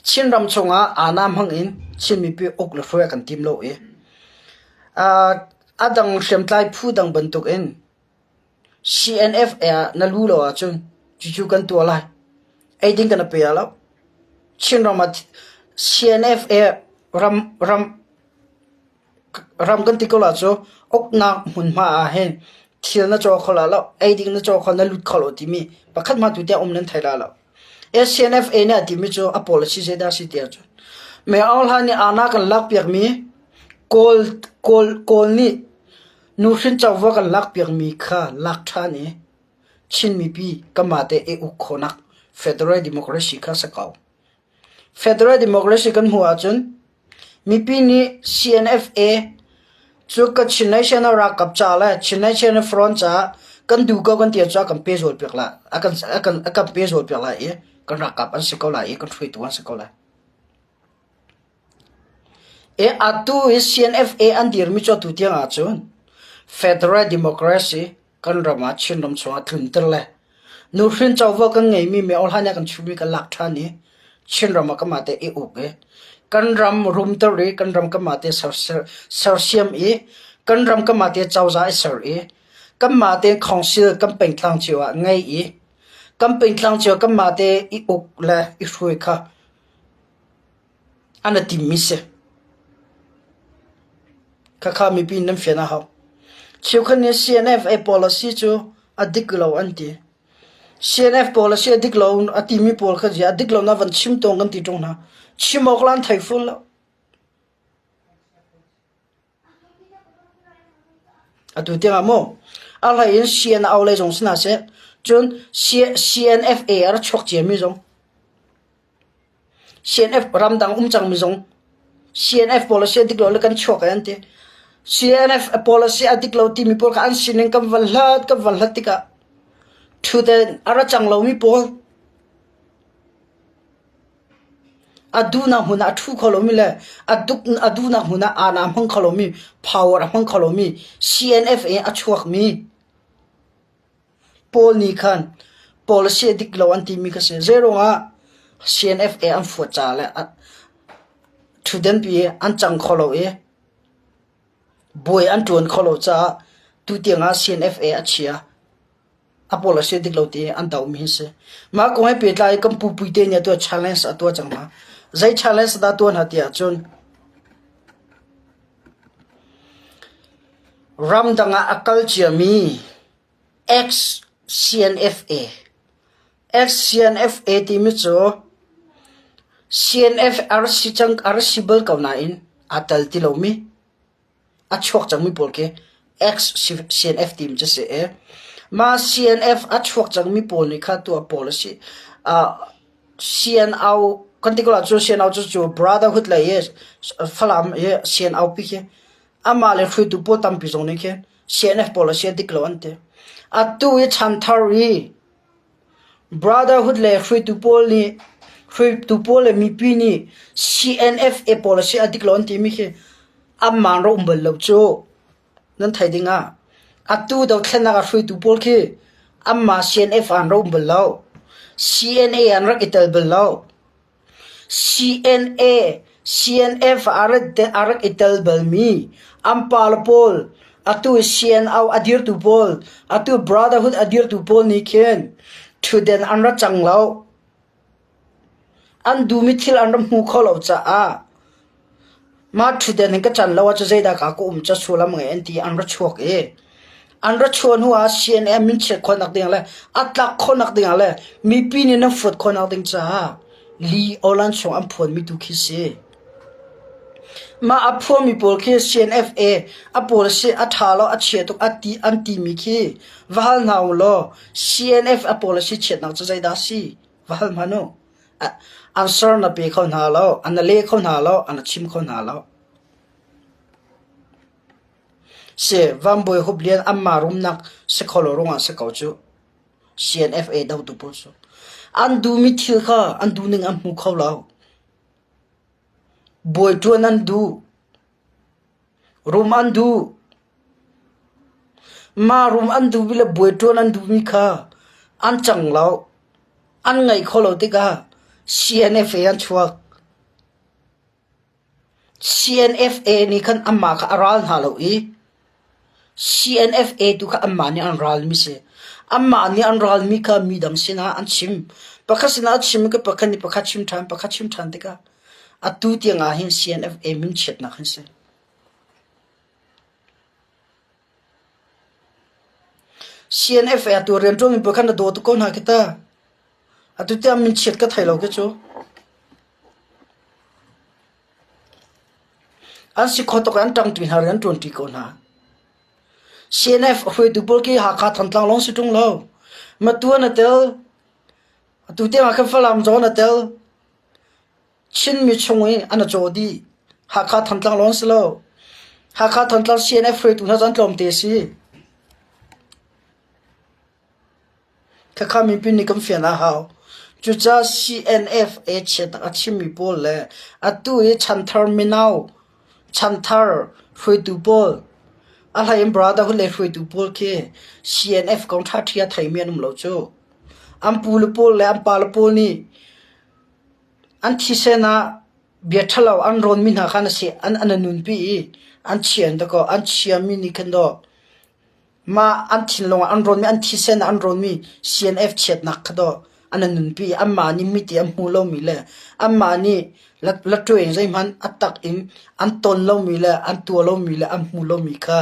Chinram chungah aa hmang in Chin mipi uk le hruai a kan tim lo i a dang hriamtlai phu dang bantukin CNF ah na lu lo ahcun cucu kan tuah lai. Eiding kan pe lo. Chinram ah CNF ram ram Ram kan ti ko la cu uknak hmunhma ah hin thil na caw kho la lo, eiding na caw kho na lut kho lo timi pakhat hmanh tu tiang um nan thei la lo. SCNFA nih a timi cu a policy zeidah a si ti ahcun Mayor Aung Hla nih aana kan lakpiakmi Kawl, Kawl, Kawl nih nuhrin covo kan lakpiakmi kha lak ṭhan i Chin mipi kanmah te i uk khawhnak Federal Democracy kha si ko. Federal Democracy kan hmuh ahcun mipi nih CNFA cu ka Chin National ralkap ca le Chin National Front caah kan duh ko kan ti ahcun a kan pehzul piak lai a kan a kan a kan pehzul piak lai i kan ralkap an si ko lai i kan hruaitu an si ko lai. E atu i CNFA an dirmi cu atu tiang ahcun Federal Democracy kan ram ah Chinram chungah tlunter le nuhrin covo kan ngeimi miohlan nih a kan chuhmi kan lak ṭhan i Chinram ah kanmah te i uk i kan ram rumter i kan ram kanmah te sersiam i kan ram kanmah te cozah i ser i kanmah te council kan pengtlang cio ah ngei i kan pengtlang cio kanmah te i uk le i hruai kha An i timmi si. Khakha mipi nan fian a hau. Cheukhat nih CNF a policy cu a dik lo an ti. CNF policy a dik lo a timi pawl kha a dik lo na van chim tawn kan ti ṭung hna. Chim awk lan thei fawn lo. Atu tiangah maw a hlei in CNO lei zong si hna seh, cun CNFA a ra chuak ciami zong, CNF ramdang um cangmi zong, CNF policy a dik lo le kan chuak ai an ti. CNF policy a dik lo timi pawl kha an sining kan van hlat kan van hlat tikah ṭhuten a ra cang lomi pawl A duhnak hmun ah a ṭhu kho lomi le a duhnak hmun ah aana a hmang kho lomi, power a hmang kho lomi, CNF in a chuakmi pawl nih khan policy a dik lo an timi kha si. Zeiruangah CNFA an fuat caah le ṭhutdenpi an cang kho lo i buai an ṭuan kho lo caah tutiang ah CNFA a chia. A pawl a si dik lo ti an dohmi hi si. Mah kong he pehtlai i kan pu Puite nih atu challenge a tuah cang hna. Zei challenge dah tuah hna ti ahcun ramdang ah a kal ciami ex-CNFA ex-CNFA timi cu CNF RC cang RC bal ko nain aa tel ti lomi A chuak cangmi pawl khi ex-CNF team cu si i mah CNF a chuak cangmi pawl nih kha tuah pawl a si. CNO kan ti ko ahcun CNO cu cu Brotherhood lei i Falam i CNO pi khi amah le hruaitu pawl tampi zong nih khin CNF pawl a si a dik lo an ti. Atu i chanthar i Brotherhood le hruaitu pawl nih hruaitu pawl le mipi nih CNFA pawl a si a dik lo an timi khi anmah rak um bal lo cu. Nan theih ding ah atu dothlennak ah hruaitu pawl khi anmah CNF ah an rak um bal lo. CNA an rak i tel bal lo. CNA, CNF a rak i tel balmi an pale pawl, atu CNO a dirtu pawl, atu Brotherhood a dirtu pawl nih khin ṭhutden an ra cang lo. An duhmi thil an ra hmu kho lo caah mah ṭhutden hin ka can lo ahcun zeidah ka ka um ca sullam ngei an ti an ra chuak i An ra chuah hnu ah CNA minchiat khawhnak ding le a tlak khawhnak ding ah le mipi nih nan fuat khawhnak ding caah li awlan chung an phuanmi tu khi si. Mah a phuami pawl khi CNFA a pawl si a ṭha lo a chia tuk a ti an timi khi va hal hna u law CNF a pawl a si chiatnak cu zeidah a si? Va hal hmanh u. Answer na pe kho hna lo, an na leh kho hna lo, an na chim kho hna lo. Si, Van Bawi Hup Lian anmah rumnak si kho lo ruangah si ko cu. CNFA dotu pawl cu. An duhmi thil kha an duhning an hmu kho lo. Bawi ṭuan an duh. Rum an duh. Mah rum an duhmi le bawi ṭuan an duhmi kha an cang lo. An ngaih kho lo tikah CNFA an chuak. CNFA nih khan anmah kha a ral hna lo i CNFA tu kha anmah nih an ralmi si. Anmah nih an ralmi kha midang sinah an chim. Pakhat sinah a chim i pakhat nih pakhat chim ṭhan, pakhat chim ṭhan tikah atu tiang ah hin CNFA min chiatnak an si. CNFA atu rianṭuanmi pawl kha na daw tuk ko hna khi ta. Atu tiang min chiat ka thei lo khi cu. An si kho tuk i an ṭangṭi hna rian an ṭuanṭi ko hna. CNF hruaitu pawl khi Hakha Thantlang lawng si ṭung lo. Matu an i tel. Atu tiang ah khan Falam zong an i tel. Chinmi chung i an i caw dih. Hakha Thantlang lawng si lo. Hakha Thantlang CNF hruaitu hna cu an tlawmte a si. Khakha mipi nih kan fian a hau. Cucaah CNFA chiatnak a chimmi pawl le atu i chanthar mino, chanthar hruaitu pawl, a hlei in Brotherhood lei hruaitu pawl khi CNF kong ṭhaṭhi a theimi an um lo cu. An pu le pawl le an pa le pawl nih an thisen ah bia ṭhalo an rawnmi hna kha an si an an nunpi i an chia in dakaw an chiami nih khan dawh Mah an thinlung ah an rawnmi, an thisen ah an rawnmi CNF chiatnak kha dawh an nunpi i anmah nih mit i an hmu lomi le anmah nih latwe in zeihmanh a tak in an ton lomi le an tuah lomi le an hmu lomi kha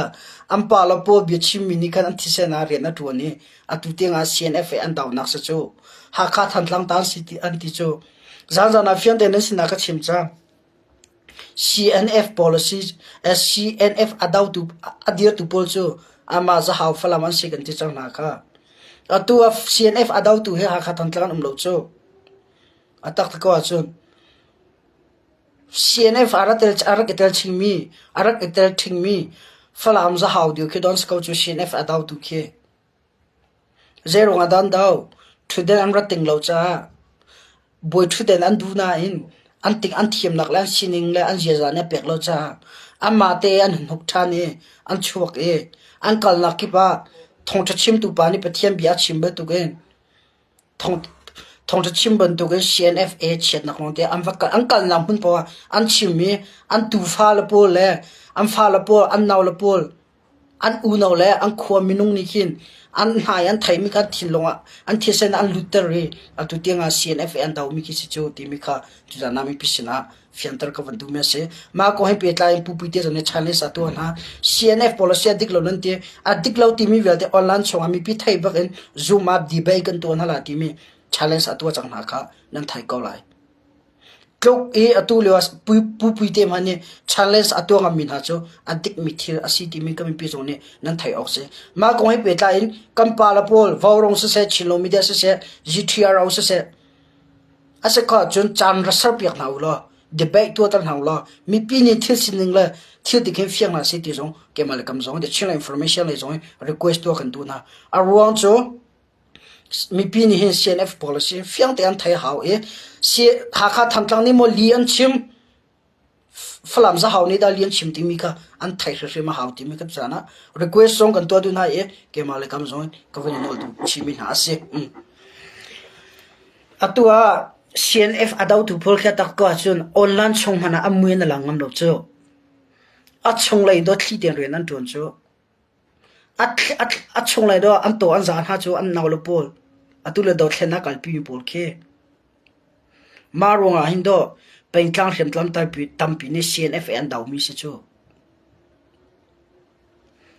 an pa le pawl biachimmi nih khan an thisen ah rian a ṭuan i atu tiangah CNF he an dohnak si cu. Hakha Thantlang ta an si ti an ti cu. Zanzan ah fiang tein nan sinah ka chim cang. CNF policy CNF a dotu a dirtu pawl cu amah Zahau Falam an si kan ti cang hna kha. Atu ah CNF a dotu hi Hakha Thantlang an um lo cu. A tak ko ahcun CNF a rak a rak i tel chingmi a rak i tel ṭhingmi Falam Zahau deu khi don si ko cu CNF a dotu khi. Zeiruang ah dah an doh? Ṭhutden an rat ting lo caah bawi ṭhutden an duh nain an ting an thiamnak le an sining le an ziaza nih a pek lo caah anmah te an hun hnuk ṭhan i an chuak i an kalnak kip ah thawngṭha chimtu pa nih Pathian bia a chim bantukin thawngṭha chim bantukin CNFA chiatnak lawngte an va kal an kalnak hmun paoh ah an chim i an tufa le pawl le an fale pawl an naule pawl An unau le an khua minung nih khin an hmai an theimi kha an thinlung ah an thisen ah an lutter i atu tiangah CNF i an domi khi si cu timi kha tuzan ah mipi sinah fianter ka van duhmi a si. Mah kong he pehtlai in Pu Puite zong nih Chinese a tuah hna. CNF policy a dik lo nan ti. A dik lo timi vialte online chungah mipi thei bak in Zoom ah debate kan tuah hna la timi challenge a tuah cang hna kha nan thei ko lai. Tluk i atu lio ah Pu Puite hmanh nih challenge a tuah ngammi hna cu a dikmi thil a si timi kan mipi zong nih nan theih awk si. Mah kong he pehtlai in kan pale pawl Vaurawng siseh, Chinlo Media siseh, GTRO siseh, a si kho ahcun caan ra serpiak hna u law debate tuahter hna u law mipi nih thil sining le thil dik hin fiang hna seh ti zong keimah le kam zong the Chinland Information lei zong in request tuah kan duh hna. A ruang cu Mipi nih hin CNF policy fiang tein an thei hau i Hakha Thantlang nih maw li an chim, Falam Zahau nih dah li an chim timi kha an thei hrimhrim a hau timi kan caan ah request zong kan tuah duh hna i keimah le kam zong in ka van i nawl duh chihmi hna a si. Atu ah CNF a dotu pawl khi a tak ko ahcun online chung hmanh ah an mui an i lang ngam lo cu. A chunglei dawt thli tein rian an ṭuan cu. A chunglei dawh an taw an za hna cu an nau le pawl atu le dothlen a kalpimi pawl khi. Mah ruangah hin dawh pengtlang hriamtlam tampi nih CNF an domi si cu.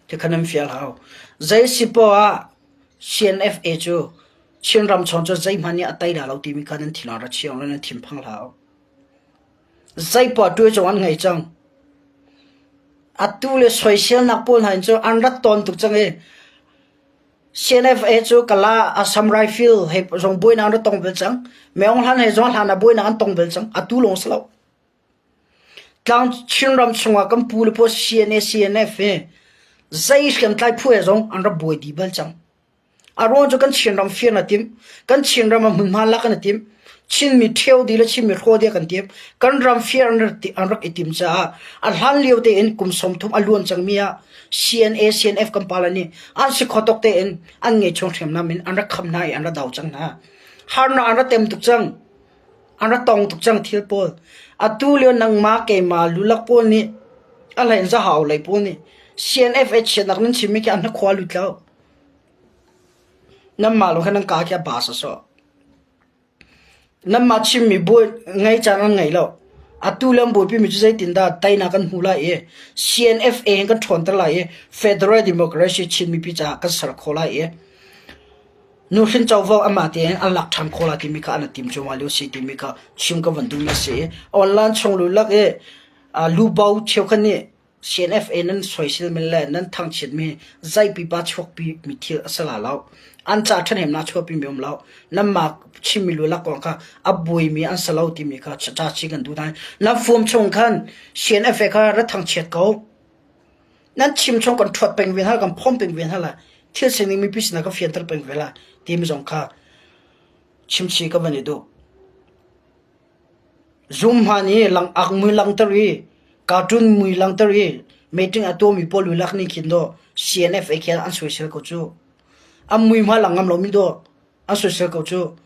Tikhan an fial hau. Zei si poah ah CNFA cu Chinram chung cu zeihmanh nih a tei la lo timi kha nan thin ah ra chiang law nan thinphang hlah u. Zeipoah ṭuai an ngei cang. Atu le soiselnak pawl hna in cu an rat tawn tuk cang i. CNFA cu Kala Assam Rifle he zong buainak an rak tong bal cang. Meong Hlan he zong hlan ah buainak an tong bal cang. Atu lawng si lo. Tlang Chinram chungah kan pu le pawl CNA CNF hi zei hriamtlai phu he zong an rak buai dih bal cang. A ruang cu kan Chinram fir na timh, kan Chinram ah hmunhma lak an i tim, Chinmi ṭheo dih le Chinmi hraw dih a kan tim. Kan ram fir an rak i tim caah a hlan lio tein kum 30 a luan cangmi ah CNA, CNF kan pale nih an si kho tawk tein an ngeihchuang hriamnam in an rak kham hna i an rak do cang hna. Harnak an rak tem tuk cang. An rak tong tuk cang thil pawl. Atu lio nangmah keimah lulak pawl nih a hlei in zahau lei pawl nih CNF a chiatnak nan chimmi khi an hnakhua lut lo. Nanmah lawng kha nan kaa khi a ba sawsawh. Nanmah chimmi bawi ngei caan an ngei lo. Atu le an buaipimi cu zeitindah teinak kan hmu lai i CNFA hin kan ṭhawnter lai i Federal Democracy Chin mipi caah kan ser khawh lai i nuhrin covo amah tein an lak ṭhan khawh lai timi kha an i tim cuahmah lio si timi kha chim ka van duhmi a si i online chung lulak i lubo cheukhat nih CNFA nan soisel men le nan thangchiatmi zei pipa chuakpi mi thil a si la lo. An ca ṭhahnemnak chuahpi mi um lo. Nanmah chimmi lulak kong kha a buaimi an si lo timi kha ca chi kan duh hna. Nan fuam chung khan CNFA kha ra thangchiat ko. Nan chim chung kan ṭhuat peng ve hna, kan phawm peng ve hna la. Thil sining mipi sinah ka fianter peng ve la timi zong kha chimchi ka van i duh. Zumhman i langak mui langhter i cartoon mui langhter i meeting a tuahmi pawl lulak nih khin dawh CNFA khin an soisel ko cu. An mui hma lang ngam lomi dawh an soisel ko cu.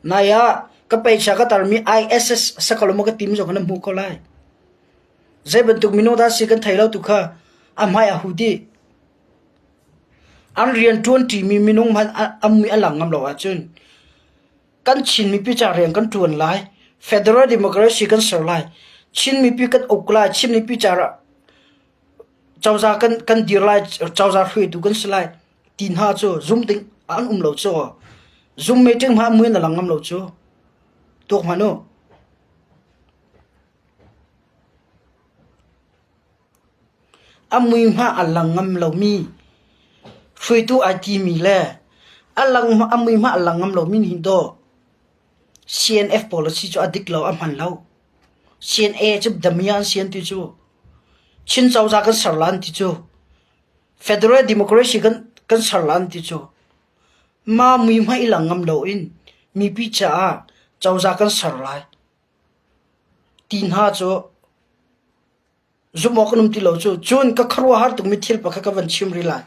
Nai ah ka peicha ka tarmi ISS sakalo maw ka timi zong kha nan hmuh ko lai. Zei bantuk minung dah si kan thei lo tu kha a hmai a hu dih. An rian ṭuanṭimi minung hmanh an mui a lang ngam lo ahcun Kan Chin mipi ca rian kan ṭuan lai. Federal Democracy kan ser lai. Chin mipi kan uk lai. Chin mipi ca cozah kan, kan dir lai. Cozah hruaitu kan si lai. Ti hna cu zum ding an um lo cu. Zum meeting hma mui na lang ngam lo cu. Tuak hmanh u. A muihma a lang ngam lomi hruaitu ai timi le a muihma a lang ngam lomi nih dawh CNF policy cu a dik lo, a hman lo. CNA cu damiah an si an ti cu. Chin cozah kan ser la an ti cu. Federal Democracy kan, kan ser la an ti cu. Mah muihma i lang ngam loin mipi caah cozah kan ser lai ti hna cu Zumh awk an um ti lo cu. Cun ka khuaruahhar tukmi thil pakhat ka van chim rih lai.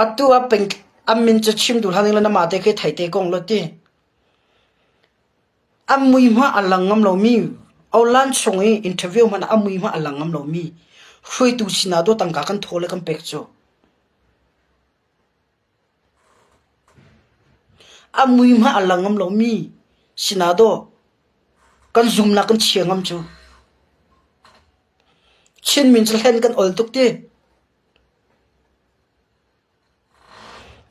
Atu ah peng an min cu chim duh hlah ning law namah te khi thei te kong law ti. An mui hmah a lang ngam lomi Olan chung i interview hmanh ah a mui hmah a lang ngam lomi hruaitu sinah dawh tangka kan thaw le kan pek cu. A mui hmanh a lang ngam lomi sinah dawh kan zumnak kan chia ngam cu. Chin min cu hlen kan ol tuk ti.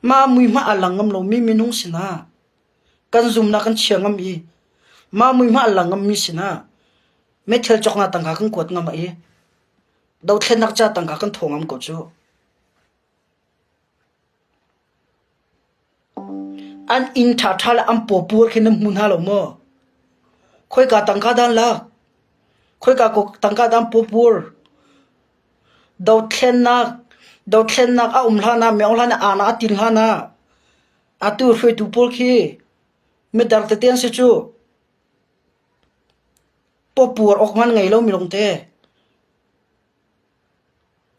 Mah mui hmanh a lang ngam lomi minung sinah kan zumnak kan chia ngam i mah mui hmanh a lang ngammi sinah meithal cawknak tangka kan kuat ngam i dothlennak ca tangka kan thaw ngam ko cu. An inn ṭhaṭha le an pawpur khi nan hmu hna lo maw? Khoika tangka dah an lak? Khoika tangka dah an pawpur? Dothlennak, dothlennak a um hlan ah, meo hlan ah, aa a tin hlan ah, atu hruaitu pawl khi midar tete an si cu. Pawpur awk hmanh ngei lo mi lawngte.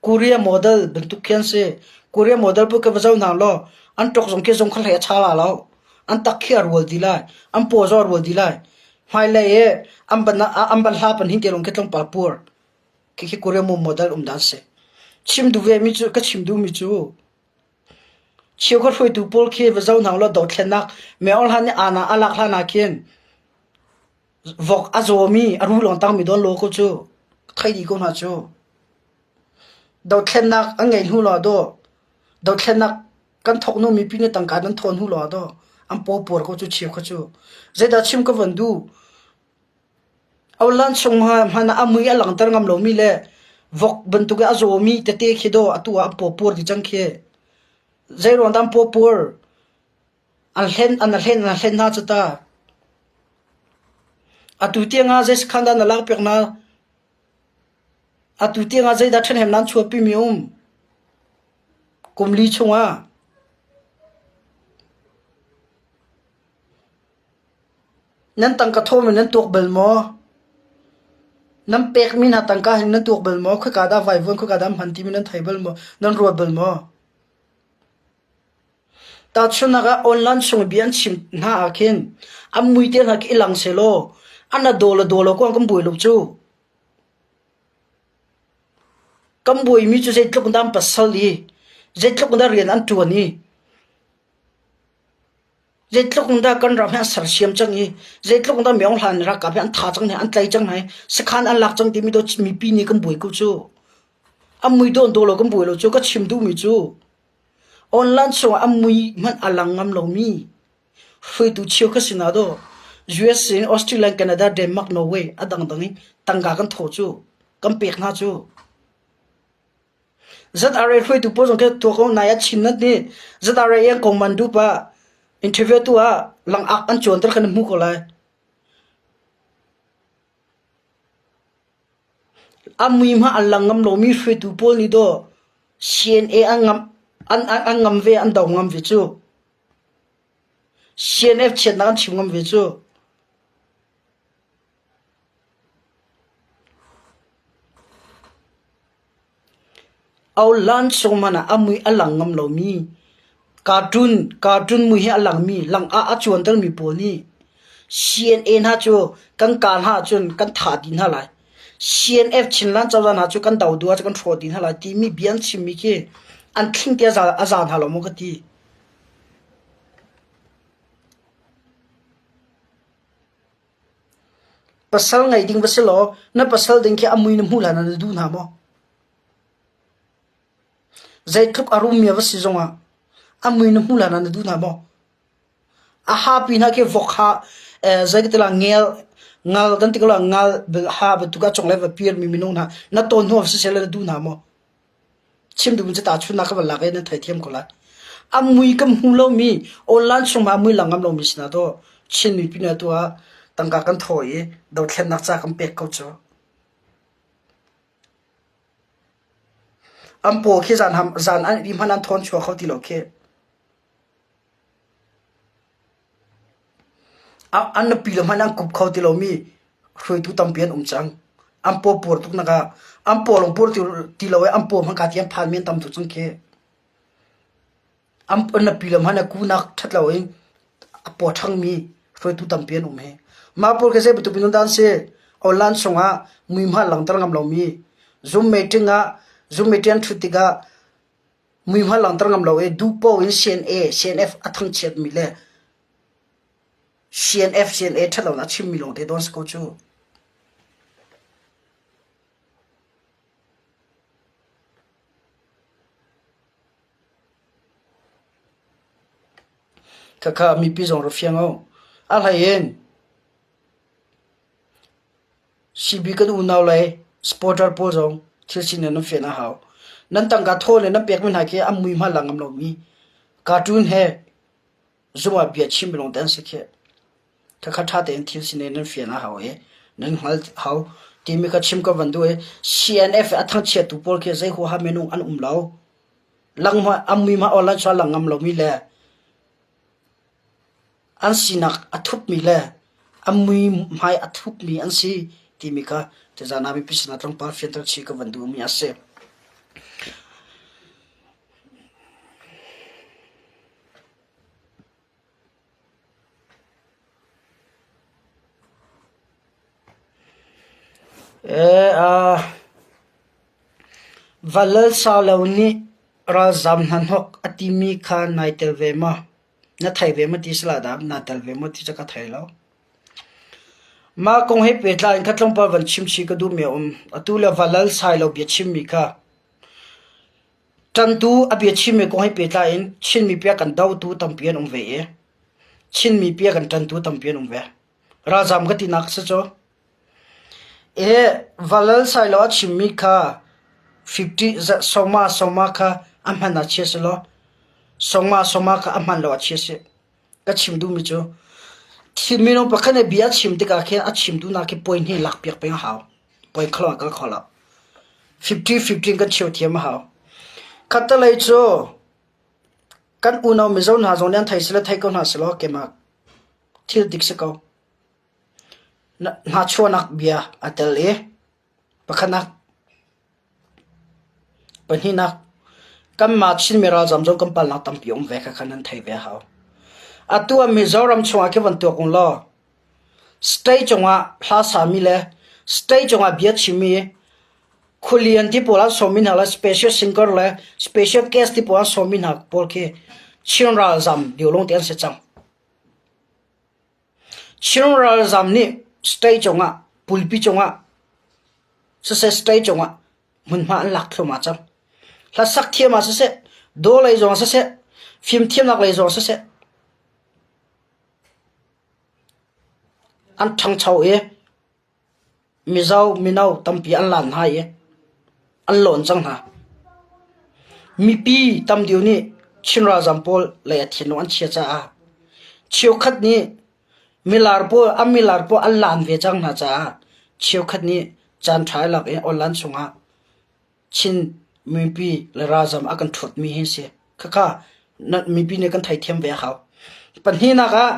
Korea model bantuk khi an si. Korea model pawl khi va zoh hna law an ṭawk zong khi zung kha hlei a cha la lo. An tak khi a rual dih lai. An paw zong a rual dih lai. Hmailei i an ban an ban hla pan hin te lawng khi tlawmpal pur. Khikhi Korea model um dan si. Chim duh ve mi cu ka chim duh mi cu cheukhat hruaitu pawl khi va zoh hna law dothlennak Myo Hlan nih aana a lak hlan ah khin Vok a zawmi a ru lawng tangmi dawn law ko cu thei dih ko hna cu. Dothlennak an ngeih hnu law dawh dothlennak kan thawk hnu mipi nih tangka nan thawn hnu law dawh an paw puar ko cu cheu kha cu. Zeidah chim ka van duh? Aulan chung hmanh ah a mui a langhter ngam lomi le vok bantuk i a zawmi tete khi dawh atu ah an paw puar dih cang khi. Zeiruang dah an paw pur? An hlen an hlen an hlen hna cu ta. Atu tiang ah zei sakhan dah na lakpiak hna? Atu tiang ah zeidah ṭhahnem nan chuahpimi um? Kum li chungah. Nan tangka thawm in nan tuak bal maw? Nan pekmi hna tangka hin nan tuak bal maw? Khoika dah vaivuan, khoika dah hman timi nan thei bal maw? Nan ruat bal maw? Tahchunhnak ah online chung i bia an chim hna ah khin an mui te hna khi i lang sehlaw an a daw le daw lo kuang kan buai lo cu. Kan buaimi cu zeitluk in dah an pasal i zeitluk in dah rian an ṭuan i zeitluk in dah kan ram hi an sersiam cang i zeitluk in dah Myaung Hlan ralkap hi an tha cang hna an tlai cang hna i sakhan an lak cang timi mipi nih kan buai ko cu. An mui dawn daw lo kan buai lo cu ka chim duhmi cu online chungah an mui hmanh a lang ngam lomi hruaitu cheu kha si hna daw US in Australia, Canada, Denmark, Norway a dangdang in tangka kan thaw cu kan pek hna cu. ZRA hruaitu pawl zong khi tuak ko nai ah Chin nat nih ZRA yang kong man dup ah interview tu ah langak an cuanter kha na hmu ko lai. A mui hmanh an lang ngam lomi hruaitu pawl nih dawh CNA an ngam an an ngam ve an do ngam ve cu. CNF chiatnak an chim ngam ve cu. Aulan chung hmanh ah a mui a lang ngam lomi cartoon cartoon mui hi a langmi lang ah a cuantermi pawl nih CNA hna cu kan kaa hna ahcun kan thah dih hna lai. CNF Chinland cozah hna cu kan do duh ahcun kan hrawh dih hna lai timi bia an chimmi khi an thling ti a za a za hna lo maw ka ti. Pasal ngei ding va si law na pasal ding khi a mui na hmuh hlan ah na duh hna maw? Zeitluk a rummi a va si zongah a mui na hmuh hlan ah na duh hna maw? A hapi hna khi vok ha zei ka ti la ngel ngal kan ti ko la ngal ha bantuk a cunglei va pirmi minung hna na tawn hnu ah siseh na duh hna maw? Chim duhmi cu tahchunhnak ka van lak i nan theithiam ko lai. A mui kan hmu lomi, online chung ah a mui lang ngam lomi sinah dawh Chin mipi nih atu ah tangka kan thawh i dothlennak ca kan pek ko cu. An paw khi zan zan an ih hmanh an thawn chuak kho ti lo khi. An nupi le hmanh an kup kho ti lomi hruaitu tampi an um cang. An paw pur tuk nak ah an paw lawng pur ti lo i an paw hmanh ka ti an phan mi an tam tuk cang khi. An nupi le hmanh a kunak ṭhat lo in a paw ṭhangmi hruaitu tampi an um hi. Mah pawl khi zei bantuk minung dah an si? Online chungah muihmai langhter ngam lomi, Zoom meeting ah Zoom meeting an ṭhut tikah Muihmal langhter ngam lo i duhpoh in CNA, CNF a thangchiatmi le CNF, CNA ṭhatlonak a chimmi lawngte dawn si ko cu. Khakha mipi zong ra fiang o. A hlei in CB kan unau le supporter pawl zong thil sining nan fian a hau. Nan tangka thaw le nan pekmi hna khi an mui hmanh lang ngam lomi cartoon he zung ah bia chim lawng te an si khi. Khakha ṭha tein thil sining nan fian a hau i nan hngal hau timi kha chim ka van duh i CNF a thangchiattu pawl khi zei huaha minung an um lo. Lang hma an mui hma online chuah lang ngam lomi le An sinak a thupmi le a muihmai a thupmi an si timi kha tuzaan ah mipi sinah tlawmpal fianter chih ka van duhmi a si. Valal Salo nih ralzaam hnahnawk a timi kha nai tel ve maw? Na thei ve maw ti si lah dah naa tel ve maw ti cu ka thei lo. Mah kong he pehtlai in kha tlawmpal van chim chih ka duhmi a um. Atu le Valal Sailo bia chimmi kha ṭantu a bia chimmi kong he pehtlai in Chin mipi a kan dotu tampi an um ve i Chin mipi a kan ṭantu tampi an um ve. Ralzaam ka tinak a si cu. Valal Sailo a chimmi kha 50 sawma sawma kha a hman ah chia selaw. Songma songma kha a hman lo a chia si. Ka chim duhmi cu thil minung pakhat nih bia a chim tikah khin a chim duhnak khi point hi lakpiak peng a hau. Point kho lo ah kal kho lo. 50-50 kan cheu thiam a hau. Khattelei cu kan unau Mizo hna zong nih an thei sile thei ko hna selaw keimah thil dik si ko. Hnachuahnak bia a tel i pakhatnak, pahnihnak, kanmah Chinmi ralzam zong kan palnak tampi a um ve kha khan nan thei ve a hau. Atu ah Mizoram chungah khi van tuak ung law state cungah hla sami le state cungah bia chimmi khualian ti pawl an sawmmi hna le special singer le special guest ti pawl an sawmmi hna pawl khi Chin ralzam deu lawng te an si cang. Chin ralzam nih state cungah pulpi cungah siseh state cungah hmunhma an lak thluahmah cang. Hlasak thiam ah siseh, dawh lei zong ah siseh, fimthiamnak lei zong ah siseh an ṭhangcho i Mizo mino tampi an lan hna i an lawn cang hna. Mipi tam deuh nih Chin ralzam pawl lei a thinlung an chia caah cheukhat nih milar pawl an milar pawl an lan ve cang hna caah cheukhat nih caanṭha i lak i online chungah Chin mipi le ralzam a kan ṭhuatmi hi a si. Khakha mipi nih kan theithiam ve a hau. Pahnihnak ah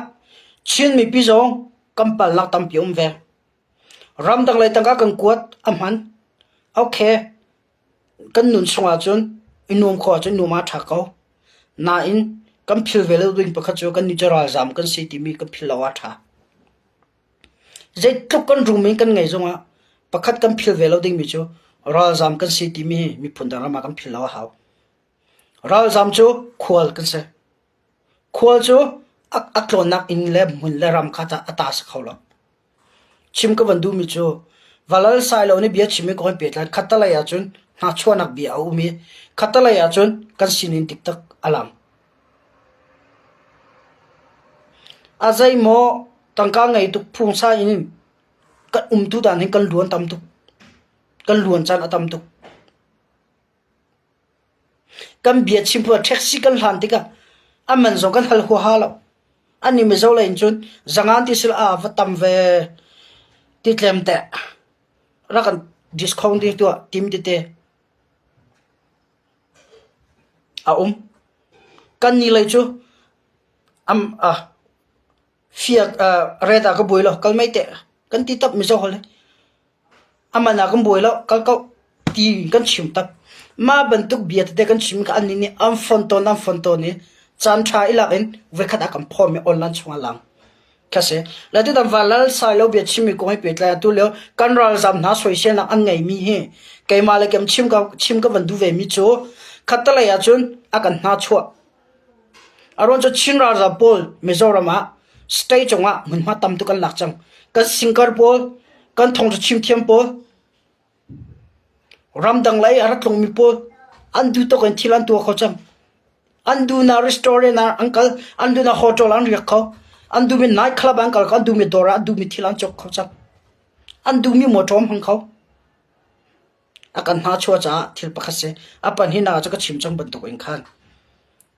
Chin mipi zong kan palnak tampi a um ve. Ramdang lei tangka kan kuat a hman. Okay, kan nun chungah cun i nuam khawh ahcun nuam ah a ṭha ko. Nain kan phil ve lo ding pakhat cu kannih cu ralzam kan si timi kan phil lo ah a ṭha. Zeitluk kan rum in kan ngei zongah pakhat kan phil ve lo dingmi cu ralzam kan si timi hi miphun dang ram ah kan phil lo a hau. Ralzam cu khual kan si. Khual cu a tlawnnak inn le hmun le ram kha a ta si kho lo. Chim ka van duhmi cu Valal Sailo nih bia chim i ka hon pehtlai. Khattalei ahcun hnahchuahnak bia a um i khattalei ahcun kan sining diktak a lang. A zeimaw tangka ngei tuk phungsa in kan umtu dan hin kan luan tam tuk. Kan luan caan a tam tuk. Kan bia chim phu ah taxi kan hlan tikah a man zong kan hal huaha lo. Annih Mizo lei in cun zangan ti sila ah va tam ve ti tlem teh rak kan discount ding tuah tim tete a um. Kan ni lei cu am ah fiak ret ah ka buai lo kal mei teh kan ti tap Mizo holh hi. Aman ah kan buai lo kal ko ti kan chim tak. Mah bantuk bia tete kan chim kha annih nih an fon tawn an fon tawn i caan ṭha i lak in voikhat ah kan phawm i online chungah lang. Kha si. Le tutan Vanlal Sailo bia chimmi kong hi pehtlai atu lio kan ralzam hna soiselnak an ngeimi hi keimah le kem chim ka chim ka van duh vemi cu khattelei ahcun a kan hna chuah. A ruang cu Chin ralzam pawl Mizoram ah state cungah hmunhma tam tuk an lak cang. Kan singkar pawl, kan thawngṭha chimthiam pawl, ramdang lei a ra tlungmi pawl an duh tuk in thil an tuah kho cang. An duhnak restaurant ah an kal, an duhnak hotel ah an riak kho, an duhmi night club ah an kal kho, an duhmi dawr ah an duhmi thil an cawk kho cang. An duhmi motor an hmang kho. A kan hnachuah caah thil pakhat si. A pahnihnak ah cu ka chim cang bantuk in khan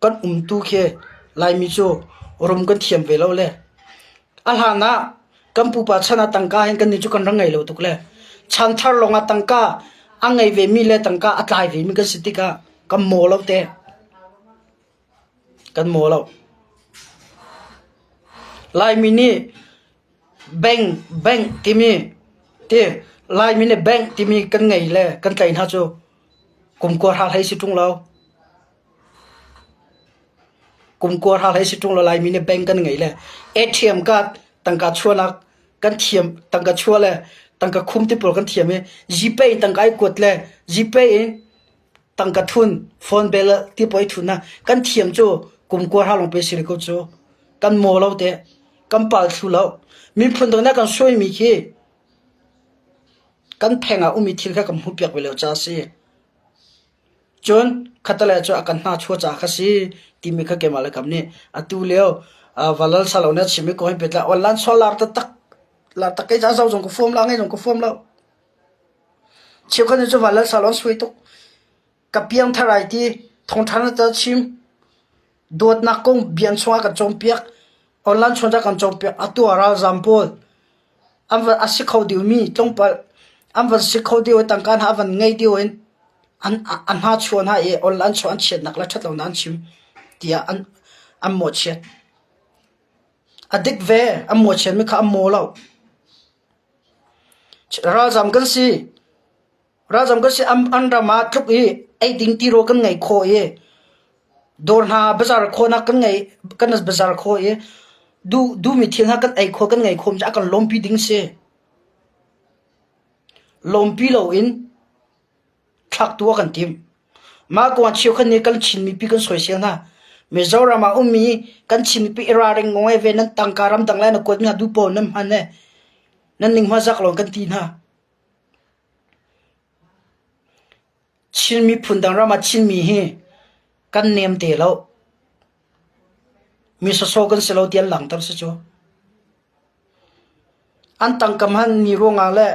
kan umtu khi Laimi cu rum kan thiam ve lo le a hlan ah kan pupa chan ah tangka hin kannih cu kan rak ngei lo tuk le chanthar lawng ah tangka a ngei vemi le tangka a tlai vemi kan si tikah kan maw lo te. Kan maw lo. Laimi nih Bank bank timi ti Laimi nih bank timi kan ngei le kan tlaih hna cu kum kua hra hlei si ṭung lo. Kum kua hra hlei si ṭung lo Laimi nih bank kan ngei le ATM card tangka chuahnak kan thiam tangka chuah le tangka khum ti pawl kan thiam i GPay in tangka i kuat le GPay in tangka thun phone bill ti pawl i thun na kan thiam cu kum kua hra lawng pe si ko cu kan maw lo te. Kan pal thlu lo. Miphun dang nih kan suaimi khi kan pheng ah ummi thil kha kan hmuhpiak ve lo caah a si. Cun khattelei cu a kan hnachuah caah kha si timi kha keimah le kam nih atu lio Valal Salo nih a chimmi kong hi pehtlai online sual lar taktak lar tak kei ca zoh zong ka fuam lo, ngei zong ka fuam lo. Cheukhat nih cu Valal Salo an suai tuk. Ka piangthar ai ti, thawngṭha na ca chim. Dawtnak kong bian chungah kan cawnpiak. Online chungah kan cawnpiak. Atu ah ralzaam pawl an van a si kho diomi tlawmpal an van si kho dio i tangka hna a van ngei dio in an a hna chuah hna i online chuah an chiatnak le ṭhatlonak an chim tiah an an mawhchiat. A dik ve, an mawhchiatmi kha an maw lo. Ralzaam kan si. Ralzam kan si an ram ah tluk i eiding tirawl kan ngei khawh i dawr hna bazaar khawhnak kan ngei kan bazaar khawh i duh duhmi thil hna kan ei khawh kan ngei khawh mi cu a kan lawmpi ding si. Lawmpi loin thlak tu a kan timh. Mah kong ah cheukhat nih kan Chin mipi kan soisel hna. Mizoram ah ummi kan Chin mipi i ralring ngoi ve nan tangka ramdang le na kuatmi hna duh paoh nan hman e nan ning hmazak lawng kan ti hna. Chin miphun dang ram ah Chinmi hi kan nem te lo. Mi sawsawh kan si lo ti an langhter si cu. An tangka hmanmi ruangah le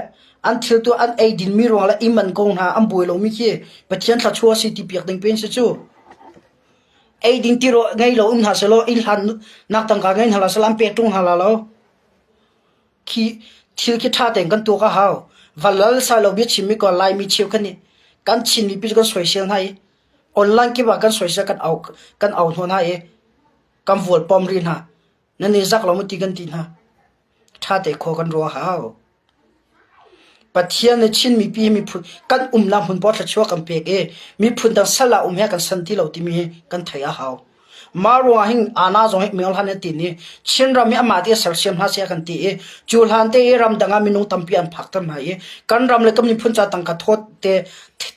an thil tuah an eidinmi ruangah le i man ko hna an buai lomi khi Pathian thluachuah a si ti piak ding pen si cu. Eidin ti ngei lo um hna sehlaw inn hlan nak tangka ngei hna hlah sehlaw an pek ṭung hna la lo. Khi thil khi ṭha tein kan tuak a hau. Va lal sai lo bia chimmi ko Laimi cheukhat nih kan Chin mipi cu kan soisel hna i online kip ah kan soisel kan au kan au hnawh hna i kan vualpom rih hna. Nan i zak lo maw ti kan ti hna. Ṭha te khua kan ruah a hau. Pathian nih Chin mipi hi miphun kan umnak hmun paoh thluachuah kan pek i miphun dang sal ah um he kan san ti lo timi hi kan theih a hau. Mah ruangah hin Anna zong hi myo hlan an ti ni Chinram hi amah te sersiam hna seh a kan ti i cu hlan te i ramdang ah minung tampi an phakter hna i kan ram le kan miphun ca tangka thawt te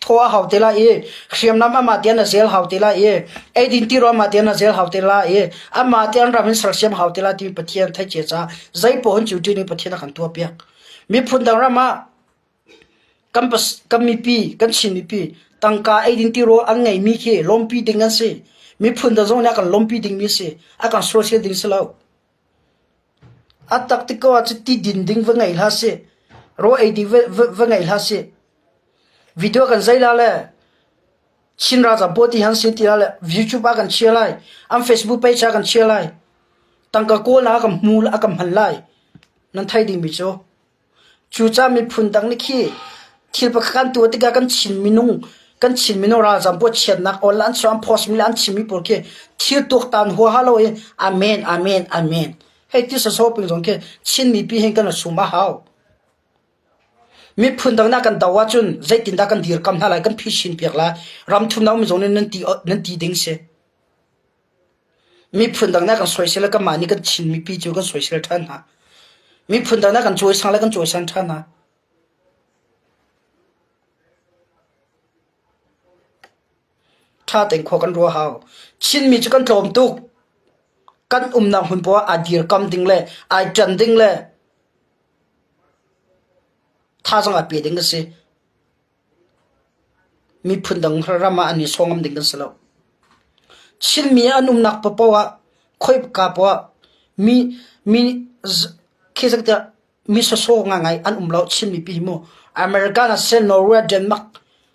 thaw a hau te lai i hriamnam amah te an a zel hau te lai i eidin tirawl amah te an a zel hau te lai i amah te an ram in sersiam hau te lai timi Pathian theih cia caah zeipaoh hin cu ṭih Pathian a kan tuahpiak. Miphun dang ram ah Kan mipi, kan Chin mipi tangka eidin tirawl an ngeimi khi lawmpi ding an si. Miphun dang zong nih a kan lawmpi dingmi a si. A kan soisel ding si lo. A tak ti ko ahcun ti din ding va ngei hlah sih. Rawl ei ding va ngei hlah sih. Video kan zei la le Chin ralzam pawl ti han si ti la le YouTube ah kan chia lai. An Facebook page ah kan chia lai. Tangka kawl ah kan hmu a kan hman lai. Nan thei dingmi cu Cucaah miphun dang nih khi thil pakhat kan tuah tikah kan Chin minung kan Chin minung ralzam pawl chiatnak awl le an chuah an post mi le an chimmi pawl khi thil tuaktan huaha lo in amen amen amen hei ti sawsawh ping zong khi Chin mipi hin kan sum a hau. Miphun dang nih kan do ahcun zeitindah kan dirkam hna lai kan phisin piak lai ram thumnak um zong nih nan ti nan ti ding si. Miphun dang nih kan soisel i kanmah nih kan Chin mipi cu kan soisel ṭhan hna. Miphun dang nih kan cawisang le kan cawisan ṭhan hna. Ṭha tein khua kan ruah hau. Chinmi cu kan tlawm tuk. Kan umnak hmun poah aa dirkam ding le ai ṭan ding le thazaang aa pe ding a si. Miphun dang ram ah an i sawng ngam ding kan si lo. Chinmi an umnak paohpaoh ah khoika paoh ah mi mi khi tiah mi sawsawh ngaingai an um lo Chin mipi hi mu. American ah siseh, Norway, Denmark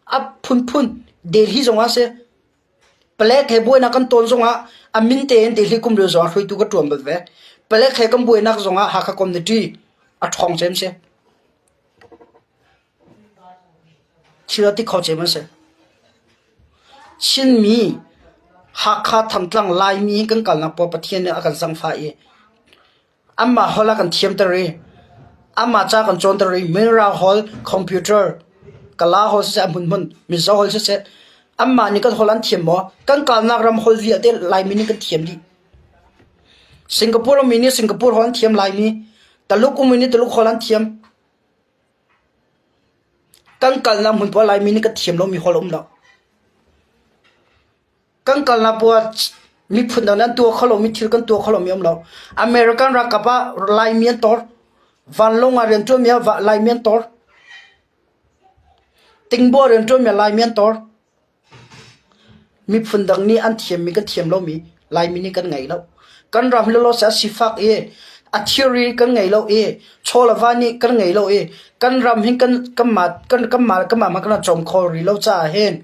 a phunphun Delhi zong ah siseh palek he buainak kan tawn zongah a min tein Delhi kum lio zongah hruaitu ka ṭuan bal ve. Palek he kan buainak zongah Hakha community a ṭhawng cem si. Thil a ti kho cem an si. Chinmi Hakha, Thantlang, Laimi kan kalnak paoh Pathian nih a kan zangfah i anmah holh a kan thiamter i anmah ca kan cawnter i Mirang holh, computer, Kala holh siseh a hmunhmun, Mizo holh siseh anmah nih kan holh an thiam maw? Kan kalnak ram holh vialte Laimi nih kan thiam dih. Singapore ummi nih Singapore holh an thiam Laimi, Taluk ummi nih Taluk holh an thiam. Kan kalnak hmun paoh Laimi nih kan thiam lomi holh a um lo. Kan kalnak paoh ah miphun dang nih an tuah kho lomi thil kan tuah kho lomi a um lo. American ralkap ah Laimi an tor. Vanlawng ah rianṭuanmi ah Laimi an tor. Tingbaw rianṭuanmi ah Laimi an tor. Miphun dang nih an thiammi kan thiam lomi Laimi nih kan ngei lo. Kan ram hi lawlaw a sifak i a thilri kan ngei lo i chaw le va nih kan ngei lo i kan ram hi kan kanmah kan kanmah kanmah hmanh kan cawm kho rih lo caah hin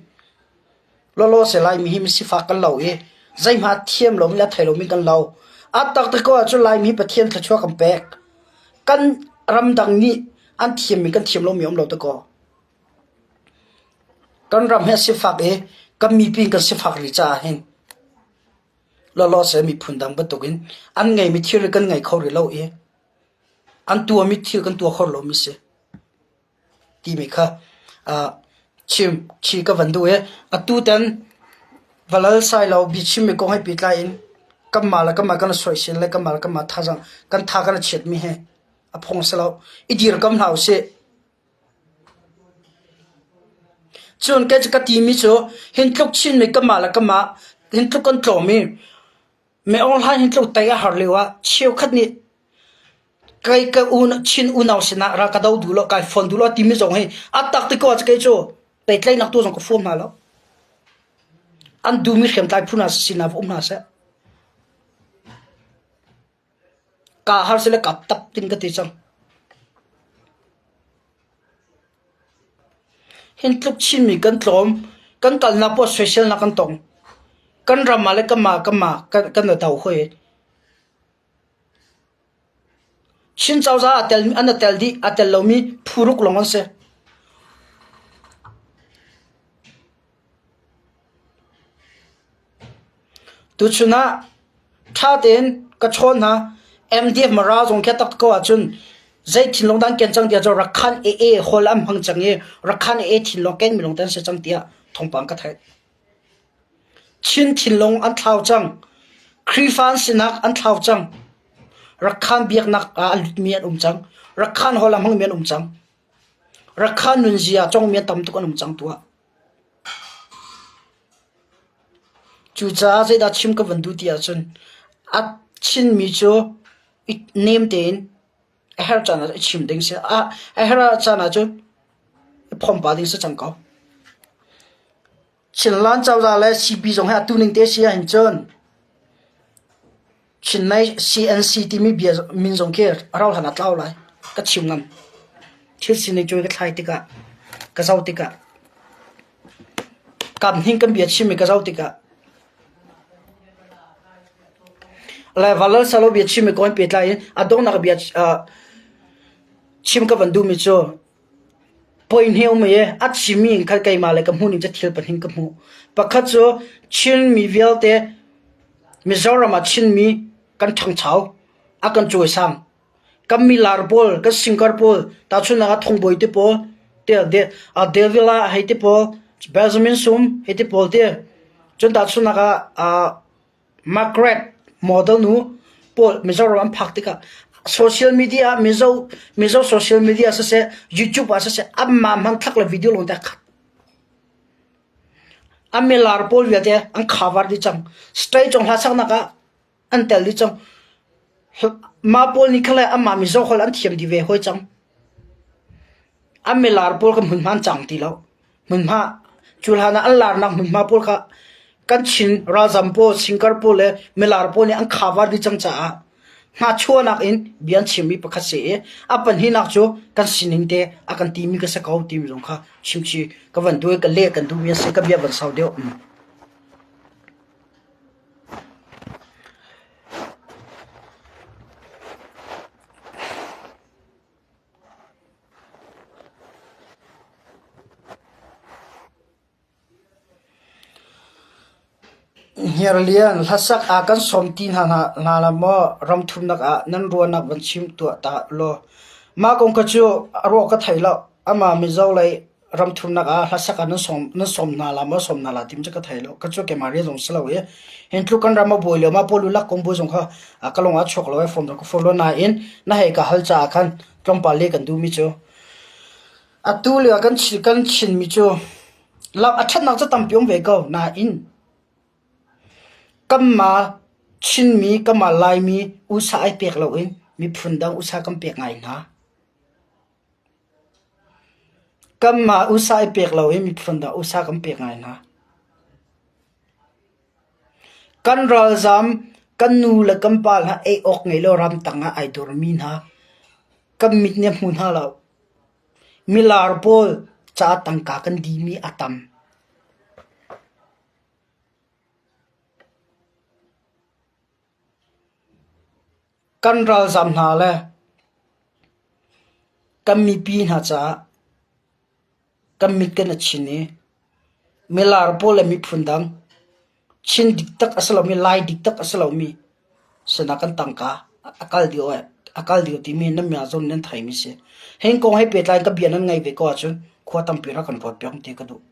lawlaw Laimi hi misifak kan lo i. Zeihmah thiam lomi le thei lomi kan lo. A taktak ko ahcun Laimi Pathian thluachuah kan pek. Kan ramdang nih an thiammi kan thiam lomi a um lo dakaw. Kan ram hi a sifak i kan mipi kan sifak rih caah hin lawlaw seh miphun dang bantukin an ngeimi thil kan ngei kho rih lo i an tuahmi thil kan tuah kho lomi si timi kha chim chih ka van duh i atu tan Valal Sailo biachimmi kong he pehtlai in kanmah le kanmah kan i soisel le kanmah le kanmah thazaang kan tha kan i chiatmi hi a phung si lo. I dirkam hna usih. Cun kei cu ka timi cu hin tluk Chinmi kanmah le kanmah hin tluk kan tlawm i Meaung hlan hin tluk tei a har lio ah cheukhat nih kei ka Chin unau sinah ra ka do duh lo kai fon duh lo timi zong hi a tak ti ko ah kei cu pehtlaihnak tu zong ka fuam hna lo. An duhmi hriamtlai phu hna sinah va um hna seh. Kaa har sile kaa tap tin ka ti cang. Hin tluk Chinmi kan tlawm, kan kalnak poah soiselnak kan tong. Kan ram ah le kanmah kanmah kan i do hoi. Chin cozah a tel an i tel dih, a tel lomi phu ruk lawng an si. Tuchun ah ṭha tein ka chawn hna. MDF Mara zong khi a tak ko ahcun zei thinlung dah an ken cang tiah cun Rakhan AA hall an hmang cang i Rakhan AA thinlung kenmi lawng te an si cang tiah thawngpang ka theih. Chin thinlung an thlau cang. Khrihfa an sinak an thlau cang. Rakhan biaknak ah a lutmi an um cang. Rakhan hall a hmangmi an um cang. Rakhan nunzia congmi an tam tuk an um cang tuah. Cucaah zeidah chim ka van duh ti ahcun a Chinmi cu i nem tein a herh caan ah i chim ding si. A herh caan ahcun i phompa ding si cang ko. Chinland cozah le CB zong hi atu ning te si ahhin cun Chinlei CNC timi bia min zong khi rauhhlan ah tlau lai. Ka chim ngam. Thil sining cu ka thlai tikah, ka zoh tikah, kam hning kan bia chimmi ka zoh tikah, le Valal Salo bia chimmi ko in pehtlai in a donghnak bia chim ka van duhmi cu Poi um i a chimmi in khan keimah le ka hmuhning cu thil pahnih ka hmuh. Pakhat cu Chinmi vialte Mizoram ah Chinmi kan ṭhangcho, a kan cawisang. Kan milar pawl, kan singer pawl, tahchunhnak ah Thongbawi te pawl, Devila hei ti pawl, Benjamin Sum hei ti pawl ti. Cun tahchunhnak ah Margaret model nu pawl Mizoram an phak tikah social media ah Mizo Mizo social media siseh YouTube ah siseh anmah hmanthlak le video lawng te a khat. An milar pawl vialte an cover dih cang. Stage cung hla saknak ah an tel dih cang. Mah pawl nih khan le anmah Mizo holh an thiam dih ve hoi cang. An milar pawl kha hmunhma an cang ti lo. Hmunhma cu hlan ah an larnak hmunhma pawl kha kan Chin ralzam pawl, singkar pawl le milar pawl nih an cover dih cang caah hnahchuahnak in bia an chimmi pakhat si i a pahnihnak cu kan sining te a kan timi ka si ko timi zong kha chimchih ka van duh i ka leh kan duhmi a si ka bia van sau deuh. Hniarlian, hlasak ah kan sawm ti hna la maw ramthumnak ah nan ruahnak van chim tuah ta law. Mah kong kha cu a ruah ka thei lo. Amah Mizo lei ramthumnak ah hlasak ah nan sawm hna la maw sawm hna la timi cu ka thei lo. Ka cu keimah rian zong si lo i hin tluk kan ram a buai lio mah pawl lak kong bu zong kha ka lung ah chuak lo i form zong ka form lo nain na hei ka hal caah khan tlawmpal le kan duhmi cu atu lio kan kan Chinmi cu lam a ṭhatnak cu tampi um ve ko nain kanmah Chinmi kanmah Laimi usa ai pek loin miphun dang usa kan pek ngai hna. Kanmah usa i pek lo i miphun dang usa kan pek ngai hna. Kan ralzam kan nu le kan pa hna ei awk ngei lo ramtang ah ai dormi hna kan mit nih a hmu hna lo. Milar pawl ca tangka kan dihmi a tam. Kan ralzaam hna le kan mipi hna caah kan mit kan i chin i milar pawl le miphun dang Chin diktak a si lomi Lai diktak a si lomi sinah kan tangka a kal dih a kal dih timi nan mya zawn nan theimi si. Hi kong he pehtlai in ka bia nan ngaih ve ko ahcun khua tampi rak kan ruat piak ti ka duh.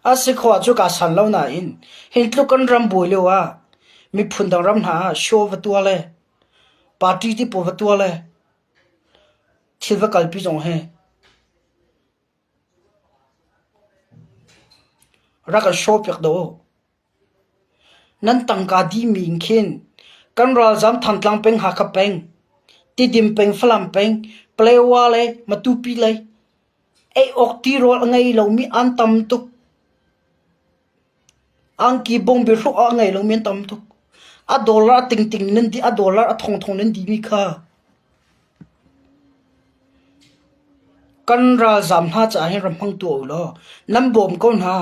A si khawh ahcun kaa san lo nain hi tluk kan ram buai lio ah miphun dang ram hna ah show va tuah le party ti pawl va tuah le thil va kalpi zong hi Rak kan hrawhpiak dawh u. Nan tangka dihmi in khin kan ralzaam Thantlang peng, Hakha peng, Tidim peng, Falam peng, Palewa le Matupi lei ei awk tirawl a ngei lomi an tam tuk. Angki bawngbi hruk a ngei lomi an tam tuk. A dollar a tingting nan dih, a dollar a thongthong nan dihmi kha kan ralzaam hna caah hin ram hmang tuah u law nan bawm ko hna.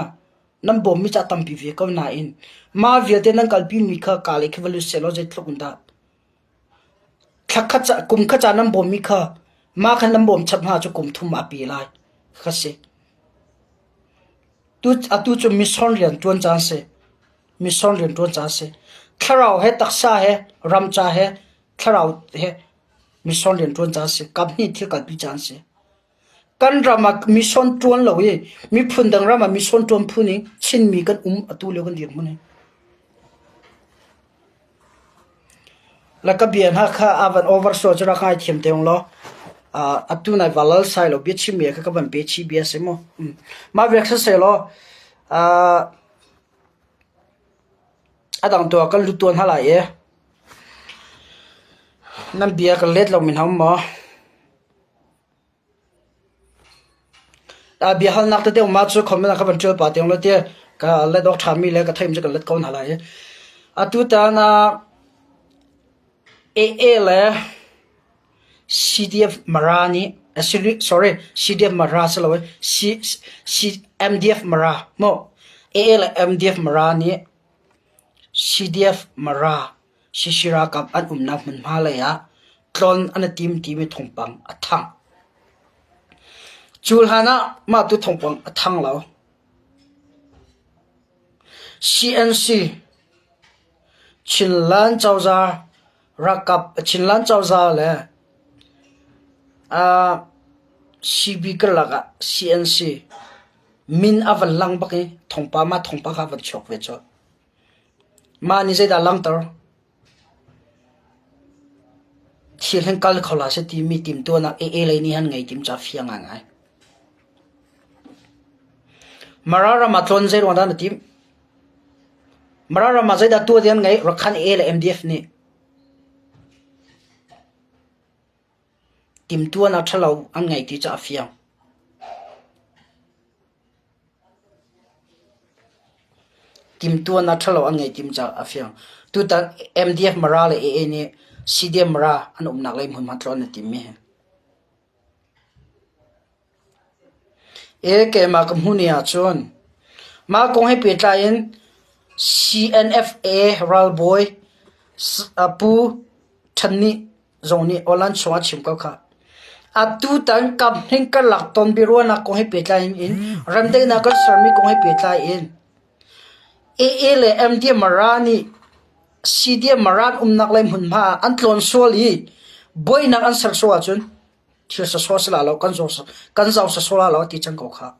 Nan bawmmi ca tampi ve ko nain mah vialte nan kalpimi kha kaa lei khi va lut sehlaw zeitluk in dah thla khat ca kum khat ca nan bawmmi kha mah khan nan bawm chap hna cu kum thum ah a pe lai kha si. Atu cu mission rian ṭuan caan si. Mission rian ṭuan caan si. Thlarau he taksa he ram ca he thlarau he mission rian ṭuan caan si. Kaphnih thil kalpi caan si. Kan ram ah mission ṭuan lo i miphun dang ram ah mission ṭuan phun in Chinmi kan um atu lio kan dirhmun hi. La ka bia hna kha a van over sual cu rak ngaithiam te ung law atu nai valal sai lo bia chim mi kha ka van pe chih bia si mu. Mah viak siseh law a dang tu ah kan lut tuan hna lai i nan bia kan let lo mi hna um maw? Biahalnak tete um ahcun comment ah ka van ṭial pah tiang law tiah ka let awk ṭhami le ka theihmi cu kan let ko hna lai. Atutan ah AA le CDF Mara nih sorry CDF Mara si lo MDF Mara maw AA le MDF Mara nih CDF Mara Sisi ralkap an umnak hmunhma lei ah tlawn an i tim timi thawngpang a thang. Cu hlan ah mah tu thawngpang a thang lo. CNC Chinland cozah ralkap Chinland cozah le CB karlak ah CNC min a van lang bak i thawngpang mah thawngpang kha a van chuak ve colh. Mah nih zeidah a langhter? Thil hin kal kho hlah seh timi timhtuahnak AA lei nih an ngei tim cu a fiang ngaingai. Mara ram ah tlawn zei ruang dah na timh? Mara ram ah zeidah tuah ding an ngeih? Rakhan AA le MDF nih. Timhtuahnak ṭhalo an ngei ti cu a fiang. Timhtuahnak ṭhalo an ngeih tim caah a fiang. Tutan MDF Mara le AA nih CDM Mara an umnak lei hmunhma tlawn an timmi hi. E keimah ka hmuh ni ahcun mah kong he pehtlai in CNFA ralbawi Pu Than Nih zong nih aw-lan chung a chim ko khah. Atutan kaphnih karlak ton biaruahnak kong he pehtlai in remdaihnak kan sermi kong he pehtlai in AA le MD Mara nih CD Mara umnak lei hmunhma ah an tlawn sual i buainak an ser sual ahcun thil sasua si la lo kan kan zau sasua la lo ti cang ko khah.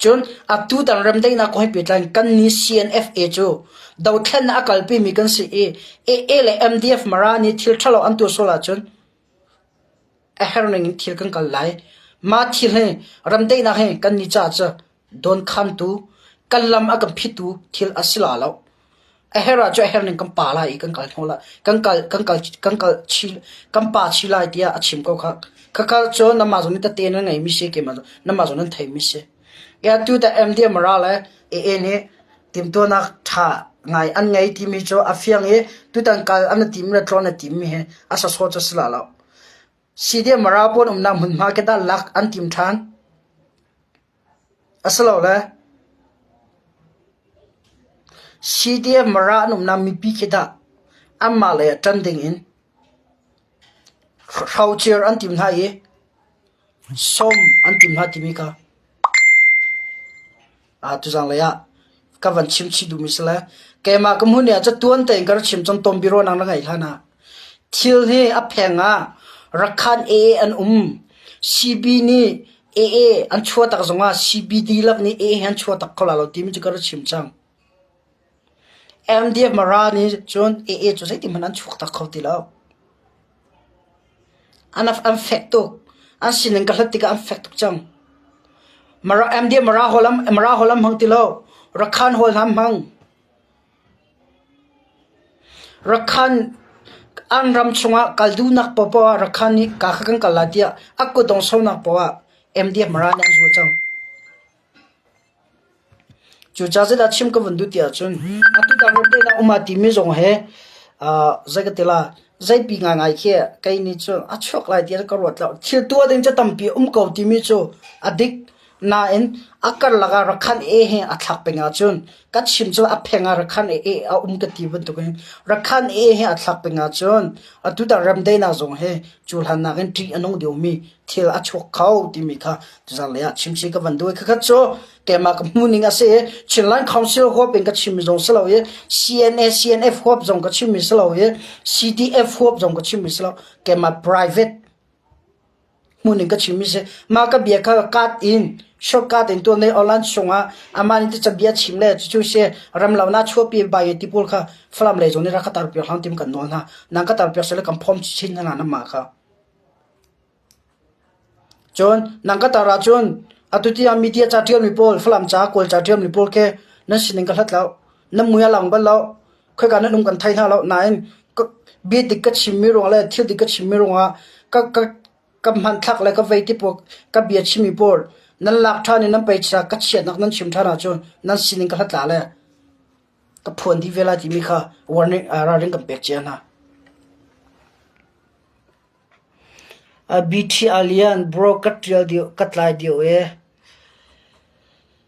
Cun atutan remdaihnak kong he pehtlai in kannih CNFA cu dothlennak a kalpimi kan si i AA le MDF Mara nih thil ṭhalo an tuah sual ahcun a herning in thil kan kal lai. Mah thil hi remdaihnak hi kannih caah cu dawnkhantu, kan lam a kan phittu thil a si la lo. A herh ahcun a herh ning kan pa lai i kan kal hnu lai kan kal kan kal kan kal chi kan pa chi lai tiah a chim ko kha. Khakha cu nangmah zong nih tete nan ngeimi si keimah zong nangmah zong nan theimi si. Ya tu ta MD Mara le AA nih timtuahnak ṭha ngai an ngei timi cu a fiang i tutan kal an i tim le tlawn a timmi hi a sawsawh cu si la lo. CDM Mara pawl umnak hmunhma ke dah lak an tim ṭhan. Asilole. CDF Mara an umnak mipi khi dah anmah lei ah ṭan ding in hrocer an tim hna i sawm an tim hna timi kha tuzang lei ah ka van chim chih duhmi si le keimah ka hmun i ah catuan tein ka rak chim cang tawn bia ruahnak na ngeih hlan ah thil hi a pheng ah Rakhan AA an um CB nih AA an chuah tak zongah CB dihlak nih AA hi an chuah tak kho lai lo timi cu ka rak chim cang. MDF Mara nih cun AA cu zeitin hmanh an chuak tak kho ti lo. An fek tuk. An sining ka hlat tikah an fek tuk cang. MDF Mara hawl an hmang ti lo. Rakhan hawl hna an hmang. Rakhan an ram chungah kal duhnak paohpaoh ah Rakhan nih ka kha kan kal lai tiah a kutdong sonak paoh ah MDF Mara nih an zul cang. Cucaah zeidah chim ka vun duh ti ahcun atu remdaihnak um aa timi zong hi zei ka ti la zeipi ngaingai khi kei nih cun a chuak lai tiah ka ruat lo. Thil tuah ding cu tampi a um ko timi cu a dik. Nain a karlak ah rakhan e he a thlak peng ahcun ka chim cu a pheng ah rakhan e a um ka ti bantukin rakhan e he a thlak peng ahcun atu tah remdaihnak zong hi cu hlan nakin ṭih a nung deuhmi thil a chuak kho timi kha tuzanlei ah chimchih ka van duh i khakhat cu keimah ka hmuhning a si i Chinland Council huap in ka chimmi zong si lo i CNA CNF huap zong ka chimmi si lo i CDF huap zong ka chimmi si lo keimah private hmuhning ka chimmi si mah ka bia kha cut in shortcut in tuan nei online chungah amah nih ti bia chim le cucu si ramlo na chuahpi bai ti pawl kha Falam lei zong nih rak ka tar piak hlang tim kan nawl hna nang ka tar piak sele kan phom chin hna na mah kha Cun nang ka tar ahcun atu tiang media ca ṭialmi pawl, Falam ca, Kawl ca ṭialmi pawl khi nan sining ka hlat lo. Nan mui a lang bal lo. Khoika nan um kan thei hna lo. Nain bia dik ka chimmi ruang le thil dik ka chimmi ruangah ka, ka, ka hmanthlak le ka vei ti pawl, ka bia chimmi pawl nan lak ṭhan i nan pei ka chiatnak nan chim ṭhan ahcun nan sining ka hlat la le ka phuan dih ve lai timi kha warning, ralring kan pek cia hna. BT a lian, bro ka ṭial deuh, ka tlai deuh ee.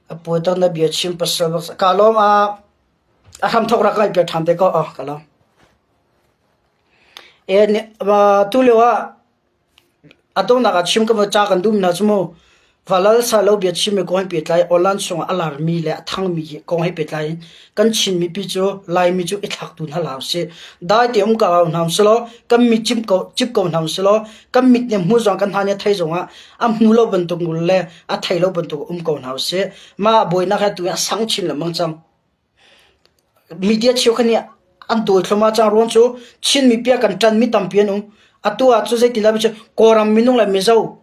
A puai tak na bia chim pasal bak ka lawm a a hramthok rak ngaih piak ṭhan te ko ka lawm. E tu lio ah A donghnak ah chim ka ca kan duhmi hna cu mu Valal Salo bia chimmi kong he pehtlai online chungah a larmi le a thangmi kong he pehtlai in kan Chin mipi cu Laimi cu i thlaktu hna hlah usih. Dai te um ko hna usih law kan mit cip ko, cip ko hna usih law kan mit nih hmu zong kan hna nih a thei zongah a hmu lo bantuk le a thei lo bantuk um ko hna usih. Mah buainak he tu hi a sang chin lengmang cang. Media cheukhat nih an dawi thluahmah cang ruang cu Chin mipi ah kan ṭanmi tampi an um. Atu ah cu zeitin dah cu Kawlram minung le Mizo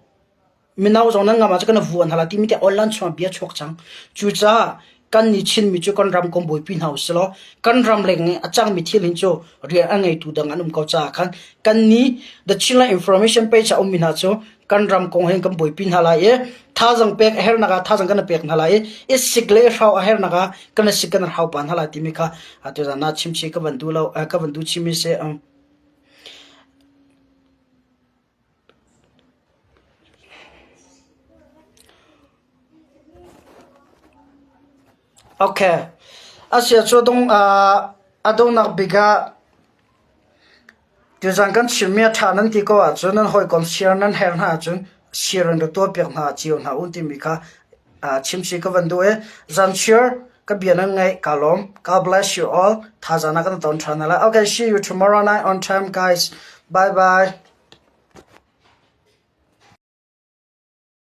mino zong nan ngam ahcun kan i vuan hna lai timi te online chungah bia chuak cang. Cucaah kan nih Chinmi cu kan ram kan buaipi hna usih law kan ram leng i a cangmi thil hin cu rian a ngeitu dang an um ko caah khan kan nih The Chinland Information Page ah ummi hna cu kan ram kong hin kan buaipi hna lai i thazang pek a hernak ah thazang kan pek hna lai i i sik le i hrau a hernak ah kan i sik kan hrau pa hna lai timi kha atu zan ah chimchi ka van duh lo ka van duh chimi si. Okay. Asia cu dong a dongnak bik ah Tuzaan kan chimmi a ṭha nan ti ko ahcun nan hawikom share nan herh hna ahcun share in ra tuahpiak hna cio hna u timi kha chimchih ka van duh i zan share ka bia nan ngaih ka lawm. God bless you all. Thazaang ah kan ton ṭhan hna lai. Okay, see you tomorrow night on time guys. Bye bye.